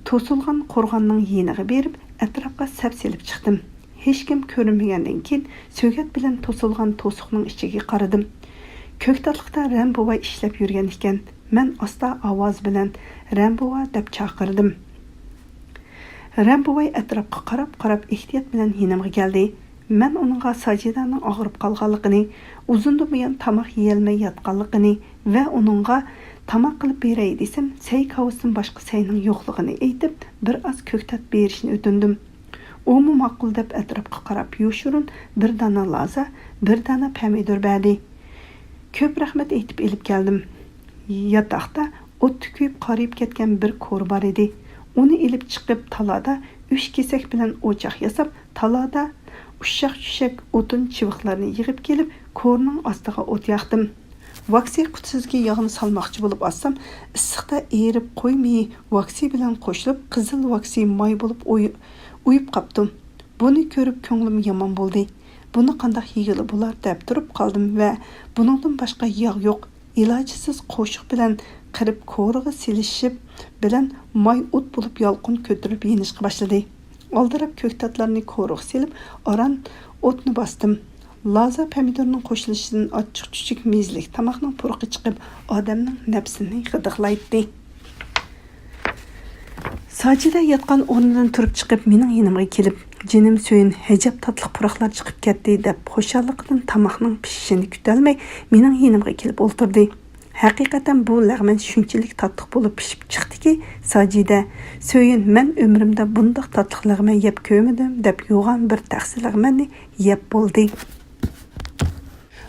توسۇلغان قورغاننىڭ يېنىغا بېرىپ، ئەتراپقا سەپ سېلىپ چىقتىم. ھېچكىم كۆرۈنمىگەندىن كېيىن، سۆگەت بىلەن توسۇلغان توسۇقنىڭ ئىچىگە قارىدىم. كۆكتاتلىقتا رەن بوۋاي ئىشلەپ يۈرگەن ئىكەن. مەن ئاستا ئاۋاز بىلەن «رەن بوۋا» دەپ چاقىردىم. رەن بوۋاي ئەتراپقا قاراپ-قاراپ ئېھتىيات بىلەن يېنىمغا كەلدى. مەن ئۇنىڭغا ساجىدانىڭ ئاغرىپ قالغانلىقىنى، ئۇزۇندىن بۇيان تاماق يېيەلمەي ياتقانلىقىنى ۋە ئۇنىڭغا تاماق قىلىپ بېرەي دېسەم، سەي كاۋىسىدىن باشقا سەينىڭ يوقلۇقىنى ئېيتىپ، بىر ئاز كۆكتات بېرىشنى ئۆتۈندۈم. ئۇمۇ ماقۇل دەپ ئەتراپقا قاراپ يوشۇرۇن بىر دانە لازا، بىر دانە پەمىدۇر بەردى. كۆپ رەھمەت ئېيتىپ ئېلىپ كەلدىم. ياتاقتا ئوتتا كۆيۈپ قارىيىپ كەتكەن بىر كور بار ئىدى. ئۇنى ئېلىپ چىقىپ، تالادا ئۈچ كېسەك بىلەن ئوچاق ياساپ، تالادا ئۇششاق-چۈششەك ئوتۇن چىۋىقلارنى يىغىپ كېلىپ، كورنىڭ ئاستىغا ئوت ياقتىم. ۋاكسى قۇتىسىغا ياغنى سالماقچى بولۇپ ئاچسام، ئىسسىقتا ئېرىپ، قوي مېيى ۋاكسى بىلەن قوشۇلۇپ، قىزىل ۋاكسى ماي بولۇپ ئوي-، ئۇيۇپ قاپتۇ. بۇنى كۆرۈپ كۆڭلۈم يامان بولدى. «بۇنى قانداق يېگىلى بولار؟» دەپ تۇرۇپ قالدىم ۋە بۇنىڭدىن باشقا ياغ يوق. ئىلاجسىز قوشۇق بىلەن قىرىپ كورىغا سېلىشىپ بىلەن ماي ئوت بولۇپ يالقۇن كۆتۈرۈپ يېنىشقا باشلىدى. ئالدىراپ كۆكتاتلارنى كورىغا سېلىپ ئاران ئوتنى باستىم. لازا پەمىدۇرنىڭ قوشۇلۇشىدىن ئاچچىق-چۈچۈك مېزىلىك تاماقنىڭ پۇرىقى چىقىپ، ئادەمنىڭ نەپسىنى غىدىقلايتتى. ساجىدە ياتقان ئورنىدىن تۇرۇپ چىقىپ، مېنىڭ يېنىمغا كېلىپ، «جېنىم سۆيۈن، ئەجەب تاتلىق پۇراقلار چىقىپ كەتتى» دەپ، خۇشاللىقىدىن تاماقنىڭ پىشىشىنى كۈتەلمەي، مېنىڭ يېنىمغا كېلىپ ئولتۇردى. ھەقىقەتەن بۇ لەغمەن شۇنچىلىك تاتلىق بولۇپ پىشىپ چىقتىكى، ساجىدە، «سۆيۈن، مەن ئۆمرۈمدە بۇنداق تاتلىق لەغمەن يەپ كۆرمىدىم» دەپ، يوغان بىر تەخسە لەغمەننى يەپ بولدى.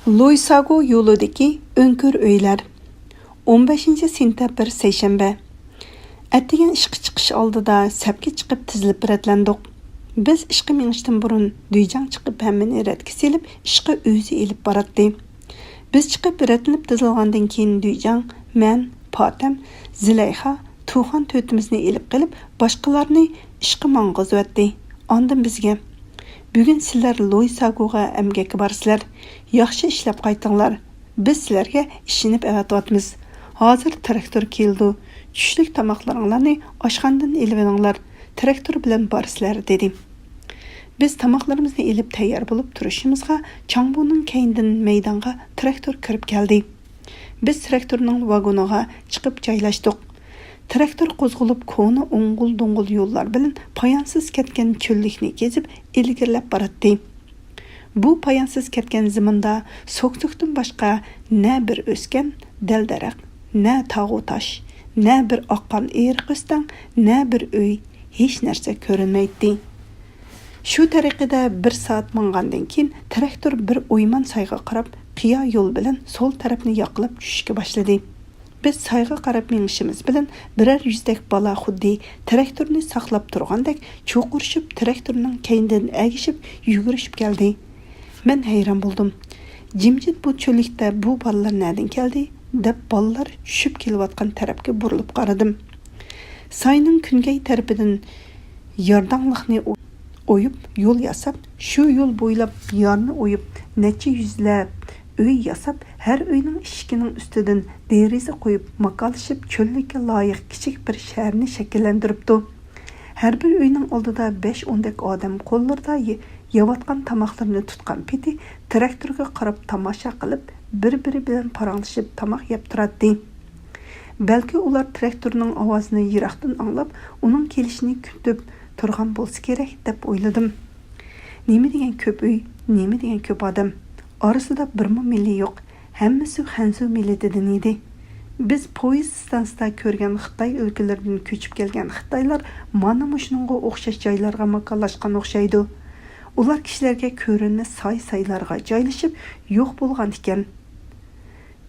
لۇيساگو يولىدىكى ئۆڭكۈر ئۆيلەر. ئون بەشىنچى سېنتەبىر، سەيشەنبە. ئەتىگەن ئىشقا چىقىش ئالدىدا سەپكە چىقىپ تىزىلىپ رەتلەندۇق. بىز ئىشقا مېڭىشتىن بۇرۇن دۈيجاڭ چىقىپ ھەممىنى رەتكە سېلىپ، ئىشقا ئۆزى ئېلىپ باراتتى. بىز چىقىپ رەتلىنىپ تىزىلغاندىن كېيىن، دۈيجاڭ، مەن، پاتەم، زىلەيخا، تۇخان تۆتىمىزنى ئېلىپ قېلىپ، باشقىلارنى ئىشقا ماڭغۇزۇۋەتتى. ئاندىن بىزگە، «بۈگۈن سىلەر لۇيساگوغا ئەمگەككە بارىسىلەر. ياخشى ئىشلەپ قايتىڭلار. بىز سىلەرگە ئىشىنىپ ئەۋەتىۋاتىمىز. ھازىر تىراكتور كېلىدۇ. چۈشلۈك تاماقلىرىڭلارنى ئاشخانىدىن ئېلىۋېلىڭلار. تىراكتور بىلەن بارىسىلەر» دېدى. بىز تاماقلىرىمىزنى ئېلىپ تەييار بولۇپ تۇرۇشىمىزغا، چاڭبۇنىڭ كەينىدىن مەيدانغا تىراكتور كىرىپ كەلدى. بىز تىراكتورنىڭ ۋاگونىغا چىقىپ جايلاشتۇق. تىراكتور قوزغىلىپ، كونا ئوڭغۇل-دوڭغۇل يوللار بىلەن پايانسىز كەتكەن چۆللۈكنى كېزىپ ئىلگىرىلەپ باراتتى. بۇ پايانسىز كەتكەن زېمىندا سۆكسۆكتىن باشقا نە بىر ئۆسكەن دەل-دەرەخ، نە تاغۇ تاش، نە بىر ئاققان ئېرىق ئۆستەڭ، نە بىر ئۆي، ھېچ نەرسە كۆرۈنمەيتتى. شۇ تەرىقىدە بىر سائەت ماڭغاندىن كېيىن، تىراكتور بىر ئويمان سايغا قاراپ، قىيا يول بىلەن سول تەرەپنى ياقىلاپ چۈشۈشكە باشلىدى. بىز سايغا قاراپ مېڭىشىمىز بىلەن، بىرەر يۈزدەك بالا خۇددى تىراكتورنى ساقلاپ تۇرغاندەك چۇقۇرۇشۇپ، تىراكتورنىڭ كەينىدىن ئەگىشىپ يۈگۈرۈشۈپ كەلدى. مەن ھەيران بولدۇم. جىمجىت بۇ چۆللۈكتە بۇ بالىلار نەدىن كەلدى؟ دەپ بالىلار چۈشۈپ كېلىۋاتقان تەرەپكە بۇرۇلۇپ قارىدىم. ساينىڭ كۈنگەي تەرىپىدىن يارداڭلىقنى ئويۇپ يول ياساپ، شۇ يول بويلاپ يارنى ئويۇپ، نەچچە يۈزلەپ ئۆي ياساپ، ھەر ئۆينىڭ ئىشىكىنىڭ ئۈستىدىن دېرىزە قويۇپ، ماكانلىشىپ، چۆللۈككە لايىق كىچىك بىر شەھەرنى شەكىللەندۈرۈپتۇ. ھەر بىر ئۆينىڭ ئالدىدا بەش-ئوندەك ئادەم قوللىرىدا ي-، يەۋاتقان تاماقلىرىنى تۇتقان پېتى تىراكتورغا قاراپ تاماشا قىلىپ، بىر-بىرى بىلەن پاراڭلىشىپ تاماق يەپ تۇراتتى. بەلكى ئۇلار تىراكتورنىڭ ئاۋازىنى يىراقتىن ئاڭلاپ، ئۇنىڭ كېلىشىنى كۈتۈپ تۇرغان بولسا كېرەك، دەپ ئويلىدىم. نېمە دېگەن كۆپ ئۆي، نېمە دېگەن كۆپ ئادەم. ئارىسىدا بىرمۇ مىللىي يوق، ھەممىسى خەنزۇ مىللىتىدىن ئىدى. بىز پويىز ئىستانسىدا كۆرگەن خىتاي ئۆلكىلىرىدىن كۆچۈپ كەلگەن خىتايلار مانا مۇشۇنىڭغا ئوخشاش جايلارغا ماكانلاشقان ئوخشايدۇ. ئۇلار كىشىلەرگە كۆرۈنمەس ساي-سايلارغا جايلىشىپ يوق بولغان ئىكەن.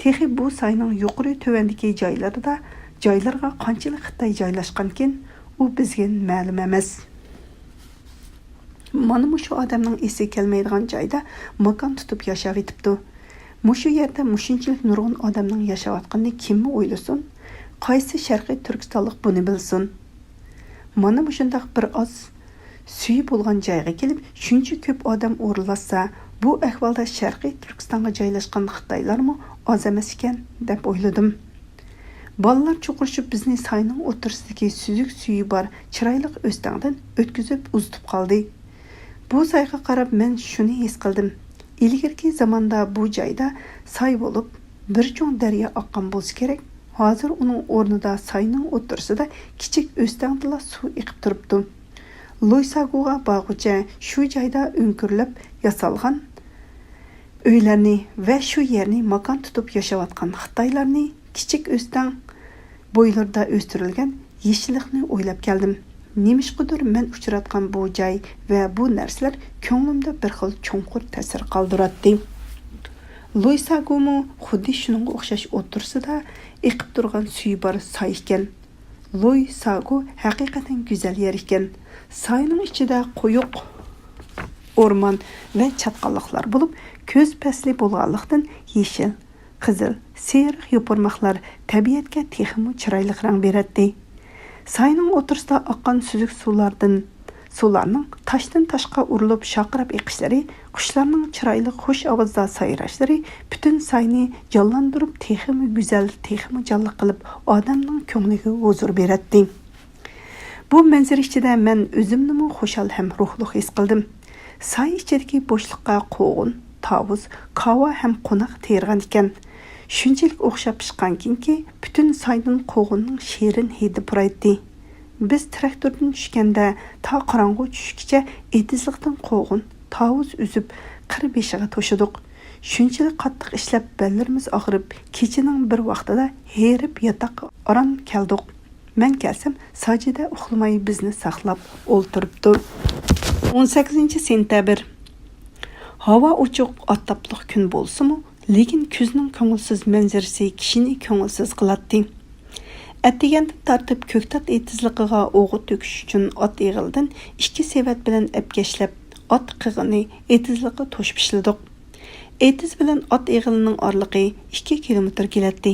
تېخى بۇ ساينىڭ يۇقىرى تۆۋەندىكى جايلىرىدا، جايلىرىغا قانچىلىك خىتاي جايلاشقانكىن، ئۇ بىزگە مەلۇم ئەمەس. مانا مۇشۇ ئادەمنىڭ ئېسى كەلمەيدىغان جايدا ماكان تۇتۇپ ياشاۋېتىپتۇ. مۇشۇ يەردە مۇشۇنچىلىك نۇرغۇن ئادەمنىڭ ياشاۋاتقىنىنى كىممۇ ئويلىسۇن؟ قايسى شەرقىي تۈركىستانلىق بۇنى بىلسۇن؟ مانا مۇشۇنداق بىر ئاز سۈيى بولغان جايغا كېلىپ، شۇنچە كۆپ ئادەم ئورۇنلاشسا، بۇ ئەھۋالدا شەرقىي تۈركىستانغا جايلاشقان خىتايلارمۇ ئاز ئەمەس ئىكەن، دەپ ئويلىدىم. بالىلار چۇقۇرۇشۇپ بىزنى ساينىڭ ئوتتۇرىسىدىكى سۈزۈك سۈيى بار چىرايلىق ئۆستەڭدىن ئۆتكۈزۈپ ئۇزىتىپ قالدى. بۇ سايغا قاراپ مەن شۇنى ھېس قىلدىم. ئىلگىرىكى زاماندا بۇ جايدا ساي بولۇپ، بىر چوڭ دەريا ئاققان بولسا كېرەك، ھازىر ئۇنىڭ ئورنىدا ساينىڭ ئوتتۇرىسىدا كىچىك ئۆستەڭدىلا سۇ ئېقىپ تۇرۇپتۇ. لويساگۇغا بارغۇچە شۇ جايدا ئۆڭكۈرلەپ ياسالغان ئۆيلەرنى ۋە شۇ يەرنى ماكان تۇتۇپ ياشاۋاتقان خىتايلارنى، كىچىك ئۆستەڭ بويلىرىدا ئۆستۈرۈلگەن يېشىللىقنى ئويلاپ كەلدىم. نېمىشقىدۇر مەن ئۇچراتقان بۇ جاي ۋە بۇ نەرسىلەر كۆڭلۈمدە بىر خىل چوڭقۇر تەسىر قالدۇراتتى. لويساگۇمۇ خۇددى شۇنىڭغا ئوخشاش ئوتتۇرىسىدا ئېقىپ تۇرغان سۈيى بار ساي ئىكەن. لويساگۇ ھەقىقەتەن گۈزەل يەر ئىكەن. ساينىڭ ئىچىدە قويۇق ئورمان ۋە چاتقاللىقلار بولۇپ، كۈز پەسلى بولغانلىقتىن يېشىل، قىزىل، سېرىق يوپۇرماقلار تەبىئەتكە تېخىمۇ چىرايلىق رەڭ بېرەتتى. ساينىڭ ئوتتۇرىسىدا ئاققان سۈزۈك سۇلاردىن، سۇلارنىڭ تاشتىن تاشقا ئۇرۇلۇپ شارقىراپ ئېقىشلىرى، قۇشلارنىڭ چىرايلىق خۇش ئاۋازدا سايراشلىرى پۈتۈن ساينى جانلاندۇرۇپ، تېخىمۇ گۈزەل، تېخىمۇ جانلىق قىلىپ، ئادەمنىڭ كۆڭلىگە ھۇزۇر بېرەتتى. بۇ مەنزىرە ئىچىدە مەن ئۆزۈمنىمۇ خۇشال ھەم روھلۇق ھېس قىلدىم. ساي ئىچىدىكى بوشلۇققا قوغۇن، تاۋۇز، كاۋا ھەم قوناق تېرىغان ئىكەن. شۇنچىلىك ئوخشاپ پىشقانكىنكى، پۈتۈن سايدىن قوغۇننىڭ شېرىن ھىدى پۇرايتتى. بىز تىراكتوردىن چۈشكەندە، تا قاراڭغۇ چۈشكىچە ئېتىزلىقتىن قوغۇن، تاۋۇز ئۈزۈپ، قىر بېشىغا توشىدۇق. شۇنچىلىك قاتتىق ئىشلەپ، بەللىرىمىز ئاغرىپ، كېچىنىڭ بىر ۋاقتىدا ھېرىپ ياتاققا ئاران كەلدۇق. مەن كەلسەم، ساجىدە ئۇخلىماي بىزنى ساقلاپ ئولتۇرۇپتۇ. ئون سەككىزىنچى سېنتەبىر. ھاۋا ئوچۇق، ئاپتاپلىق كۈن بولسىمۇ، لېكىن كۈزنىڭ كۆڭۈلسىز مەنزىرىسى كىشىنى كۆڭۈلسىز قىلاتتى. ئەتىگەندىن تارتىپ كۆكتات ئېتىزلىقىغا ئوغۇت تۆكۈش ئۈچۈن ئات ئېغىلدىن ئىككى سېۋەت بىلەن ئەپكەشلەپ، ئات قېغىنى ئېتىزلىققا توشۇپ ئىشلىدۇق. ئېتىز بىلەن ئات ئېغىلىنىڭ ئارىلىقى ئىككى كىلومېتىر كېلەتتى.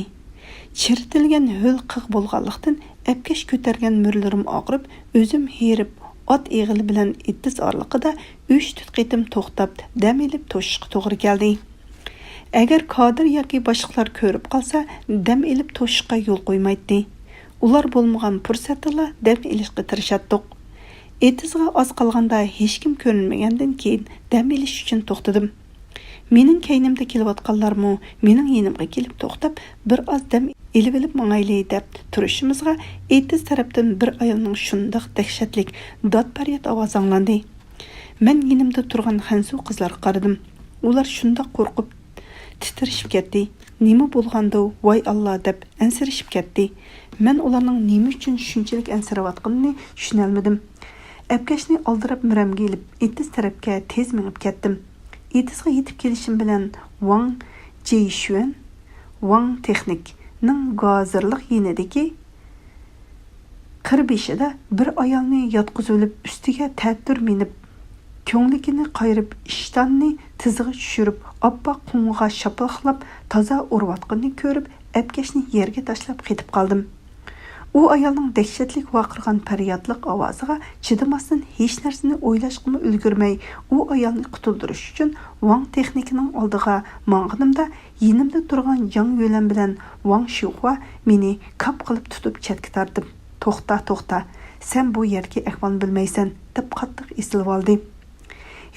چىرىتىلگەن ھۆل قىغ بولغانلىقتىن، ئەپكەش كۆتەرگەن مۈرىلىرىم ئاغرىپ، ئۆزۈم ھېرىپ، ئات ئېغىلى بىلەن ئېتىز ئارىلىقىدا ئۈچ تۆت قېتىم توختاپ، دەم ئېلىپ توشۇشقا توغرا كەلدى. ئەگەر كادىر ياكى باشلىقلار كۆرۈپ قالسا، دەم ئېلىپ توشۇشقا يول قويمايتتى. ئۇلار بولمىغان پۇرسەتتىلا دەم ئېلىشقا تىرىشاتتۇق. ئېتىزغا ئاز قالغاندا ھېچكىم كۆرۈنمىگەندىن كېيىن، دەم ئېلىش ئۈچۈن توختىدىم. مېنىڭ كەينىمدە كېلىۋاتقانلارمۇ مېنىڭ يېنىمغا كېلىپ توختاپ، بىر ئاز دەم ئېلىۋېلىپ ماڭايلى، دەپ تۇرۇشىمىزغا، ئېتىز تەرەپتىن بىر ئايالنىڭ شۇنداق دەھشەتلىك داد-پەرياد ئاۋازى ئاڭلاندى. مەن يېنىمدا تۇرغان خەنزۇ قىزلارغا قارىدىم. ئۇلار شۇنداق قورقۇپ تىترىشىپ كەتتى. نېمە بولغاندۇ، ۋاي ئاللا، دەپ ئەنسىرىشىپ كەتتى. مەن ئۇلارنىڭ نېمە ئۈچۈن شۇنچىلىك ئەنسىرەۋاتقىنىنى چۈشىنەلمىدىم. ئەپكەشنى ئالدىراپ مۈرەمگە ئېلىپ، ئېتىز تەرەپكە تېز مېڭىپ كەتتىم. ئېتىزغا يېتىپ كېلىشىم بىلەن ۋاڭ جېيشۈەن، ۋاڭ تېخنىك نىڭ گازىرلىق يېنىدىكى قىر بېشىدا بىر ئايالنى ياتقۇزۇۋېلىپ، ئۈستىگە تەتۈر مىنىپ، كۆڭلىكىنى قايرىپ، ئىشتاننى تىزىغا چۈشۈرۈپ، ئاپئاق قۇمغا شاپىلاقلاپ تازا ئۇرۇۋاتقىنىنى كۆرۈپ، ئەپكەشنى يەرگە تاشلاپ قېتىپ قالدىم. ئۇ ئايالنىڭ دەھشەتلىك ۋارقىرىغان پەريادلىق ئاۋازىغا چىدىماستىن، ھېچنەرسىنى ئويلاشقىمۇ ئۈلگۈرمەي، ئۇ ئايالنى قۇتۇلدۇرۇش ئۈچۈن ۋاڭ تېخنىكنىڭ ئالدىغا ماڭغىنىمدا، يېنىمدا تۇرغان جاڭ يۈلەن بىلەن ۋاڭ شىخۇا مېنى كاپ قىلىپ تۇتۇپ چەتكە تارتىپ، «توختا، توختا، سەن بۇ يەردىكى ئەھۋالنى بىلمەيسەن» دەپ قاتتىق ئېسىلىۋالدى.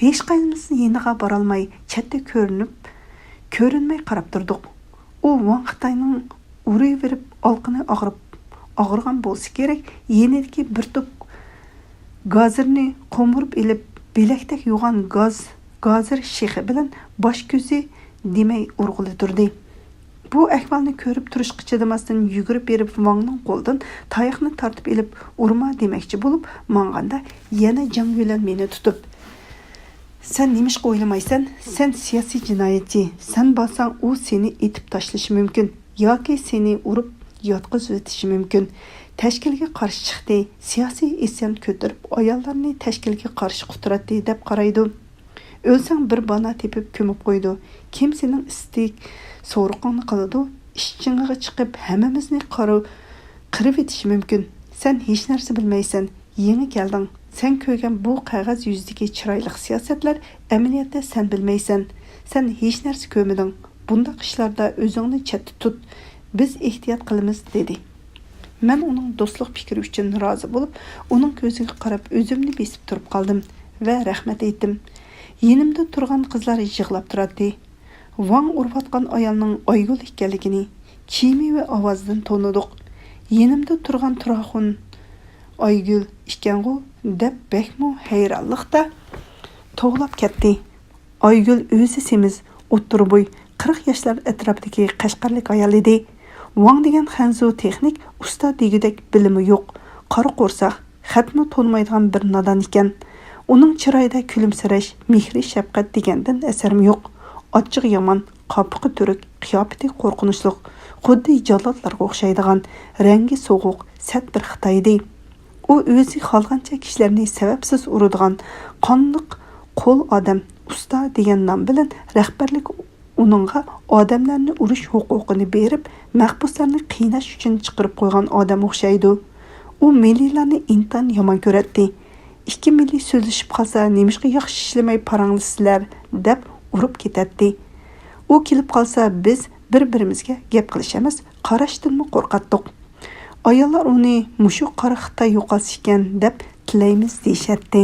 ھېچقايسىمىز يېنىغا بارالماي، چەتتە كۆرۈنۈپ، كۆرۈنمەي قاراپ تۇردۇق. ئۇ ۋاڭ خىتاينىڭ ئۇرۇۋېرىپ ئالىقىنى ئاغرىپ، ئاغرىغان بولسا كېرەك، يېنىدىكى بىر توپ گازىرنى قومۇرۇپ ئېلىپ، بىلەكتەك يوغان گاز، گازىر شېخى بىلەن باش-كۆزى دېمەي ئۇرغىلى تۇردى. بۇ ئەھۋالنى كۆرۈپ تۇرۇشقا چىدىماستىن، يۈگۈرۈپ بېرىپ، ۋاڭنىڭ قولىدىن تاياقنى تارتىپ ئېلىپ، «ئۇرما» دېمەكچى بولۇپ ماڭغاندا، يەنە جاڭ يۈلەن مېنى تۇتۇپ، «سەن نېمىشقا ئويلىمايسەن؟ سەن سىياسىي جىنايەتچى. سەن بارساڭ، ئۇ سېنى ئېتىپ تاشلىشى مۇمكىن ياكى سېنى ئۇرۇپ ياتقۇزۇۋېتىشى مۇمكىن. تەشكىلگە قارشى چىقتى، سىياسىي ئىسيان كۆتۈرۈپ، ئاياللارنى تەشكىلگە قارشى قۇتراتتى دەپ قارايدۇ. ئۆلسەڭ، بىر بانا تېپىپ كۆمۈپ قويىدۇ. كىم سېنىڭ ئىستىك سورىقىڭنى قىلىدۇ؟ ئىشىڭغا چىقىپ، ھەممىمىزنى قارا-، قىرىۋېتىشى مۇمكىن. سەن ھېچنەرسە بىلمەيسەن. يېڭى كەلدىڭ. سەن كۆرگەن بۇ قەغەز يۈزىدىكى چىرايلىق سىياسەتلەر ئەمەلىيەتتە سەن بىلمەيسەن. سەن ھېچنەرسە كۆرمىدىڭ. بۇنداق ئىشلاردا ئۆزۈڭنى چەتتە تۇت. بىز ئېھتىيات قىلىمىز» دېدى. مەن ئۇنىڭ دوستلۇق پىكرى ئۈچۈن رازى بولۇپ، ئۇنىڭ كۆزىگە قاراپ ئۆزۈمنى بېسىپ تۇرۇپ قالدىم ۋە رەھمەت ئېيتتىم. يېنىمدا تۇرغان قىزلار يىغلاپ تۇراتتى. ۋاڭ ئۇرۇۋاتقان ئايالنىڭ ئايگۈل ئىكەنلىكىنى، كىيىمى ۋە ئاۋازىدىن تونۇدۇق. يېنىمدا تۇرغان تۇراخۇن «ئايگۈل ئىكەنغۇ؟» دەپ بەكمۇ ھەيرانلىقتا توۋلاپ كەتتى. ئايگۈل ئۆزى سېمىز، ئوتتۇرا بوي، قىرىق ياشلار ئەتراپىدىكى قەشقەرلىك ئايال ئىدى. ۋاڭ دېگەن خەنزۇ تېخنىك ئۇستا دېگۈدەك بىلىمى يوق، قارا قورساق، خەتمۇ تونۇمايدىغان بىر نادان ئىكەن. ئۇنىڭ چىرايىدا كۈلۈمسىرەش، مېھرى-شەپقەت دېگەندىن ئەسەرمۇ يوق. ئاچچىقى يامان، قاپىقى تۈرۈك، قىياپىتى قورقۇنچلۇق، خۇددى جاللاتلارغا ئوخشايدىغان، رەڭگى سوغۇق، سەت بىر خىتاي ئىدى. ئۇ ئۆزى خالىغانچە كىشىلەرنى سەۋەبسىز ئۇرىدىغان قانلىق قول ئادەم، ئۇستا دېگەن نام بىلەن رەھبەرلىك ئۇنىڭغا ئادەملەرنى ئۇرۇش ھوقۇقىنى بېرىپ، مەھبۇسلارنى قىيناش ئۈچۈن چىقىرىپ قويغان ئادەم ئوخشايدۇ. ئۇ مىلىيلارنى ئىنتايىن يامان كۆرەتتى. «ئىككى مىلىي سۆزلىشىپ قالسا، نېمىشقا ياخشى ئىشلىمەي پاراڭلىشىسىلەر؟» دەپ ئۇرۇپ كېتەتتى. ئۇ كېلىپ قالسا، بىز بىر-بىرىمىزگە گەپ قىلىش ئەمەس، قاراشتىنمۇ قورقاتتۇق. ئاياللار ئۇنى «مۇشۇ قارا خىتاي يوقالسا ئىكەن» دەپ تىلەيمىز دېيىشەتتى.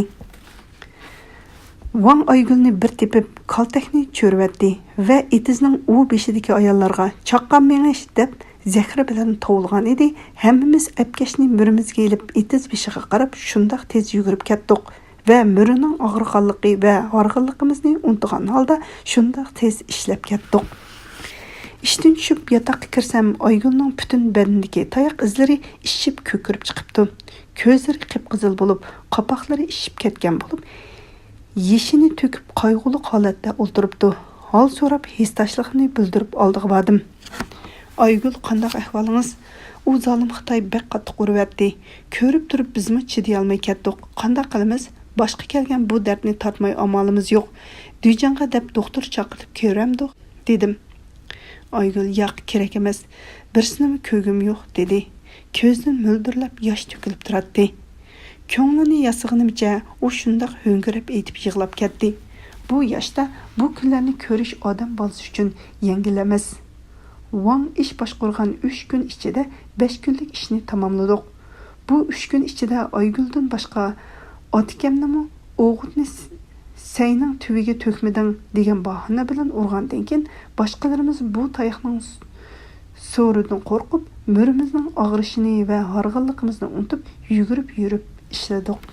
ۋاڭ ئايگۈلنى بىر تېپىپ، كالتەكنى چۆرۈۋەتتى ۋە ئېتىزنىڭ ئۇ بېشىدىكى ئاياللارغا «چاققان مېڭىش» دەپ زەھىرى بىلەن توۋلىغان ئىدى. ھەممىمىز ئەپكەشنى مۈرىمىزگە ئېلىپ، ئېتىز بېشىغا قاراپ شۇنداق تېز يۈگۈرۈپ كەتتۇق ۋە مۈرىنىڭ ئاغرىغانلىقى ۋە ھارغىنلىقىمىزنى ئۇنتۇغان ھالدا شۇنداق تېز ئىشلەپ كەتتۇق. ئىشتىن چۈشۈپ ياتاققا كىرسەم، ئايگۈلنىڭ پۈتۈن بەدىنىدىكى تاياق ئىزلىرى ئىششىپ كۆكىرىپ چىقىپتۇ. كۆزلىرى قىپقىزىل بولۇپ، قاپاقلىرى ئىششىپ كەتكەن بولۇپ، يېشىنى تۆكۈپ قايغۇلۇق ھالەتتە ئولتۇرۇپتۇ. ھال سوراپ، ھېسداشلىقىنى بىلدۈرۈپ ئالدىغا باردىم. «ئايگۈل، قانداق ئەھۋالىڭىز؟» «ئۇ زالىم خىتاي بەك قاتتىق ئۇرۇۋەتتى. كۆرۈپ تۇرۇپ بىزمۇ چىدىيالماي كەتتۇق. قانداق قىلىمىز؟ باشقا كەلگەن بۇ دەردنى تارتماي ئامالىمىز يوق. دۈيجاڭغا دەپ دوختۇر چاقىرتىپ كۆرەمدۇق؟» دېدىم. ئايگۈل: «ياق، كېرەك ئەمەس. بىرسىنىمۇ كۆرگۈم يوق» دېدى. كۆزىدىن مۆلدۈرلەپ ياش تۆكۈلۈپ تۇراتتى. كۆڭلىنى ياسىغىنىمچە ئۇ شۇنداق ھۆڭگىرەپ ئېيتىپ يىغلاپ كەتتى. بۇ ياشتا بۇ كۈنلەرنى كۆرۈش ئادەم بالىسى ئۈچۈن يەڭگىل ئەمەس. ۋاڭ ئىش باشقۇرغان ئۈچ كۈن ئىچىدە بەش كۈنلۈك ئىشنى تاماملىدۇق. بۇ ئۈچ كۈن ئىچىدە ئايگۈلدىن باشقا ئاتىكەمنىمۇ «ئوغۇتنى س-، سەينىڭ تۈۋىگە تۆكمىدىڭ» دېگەن باھانە بىلەن ئۇرغاندىن كېيىن، باشقىلىرىمىز بۇ تاياقنىڭ س-، سورىدىن قورقۇپ، مۈرىمىزنىڭ ئاغرىشىنى ۋە ھارغىنلىقىمىزنى ئۇنتۇپ، يۈگۈرۈپ يۈرۈپ ئىشلىدۇق.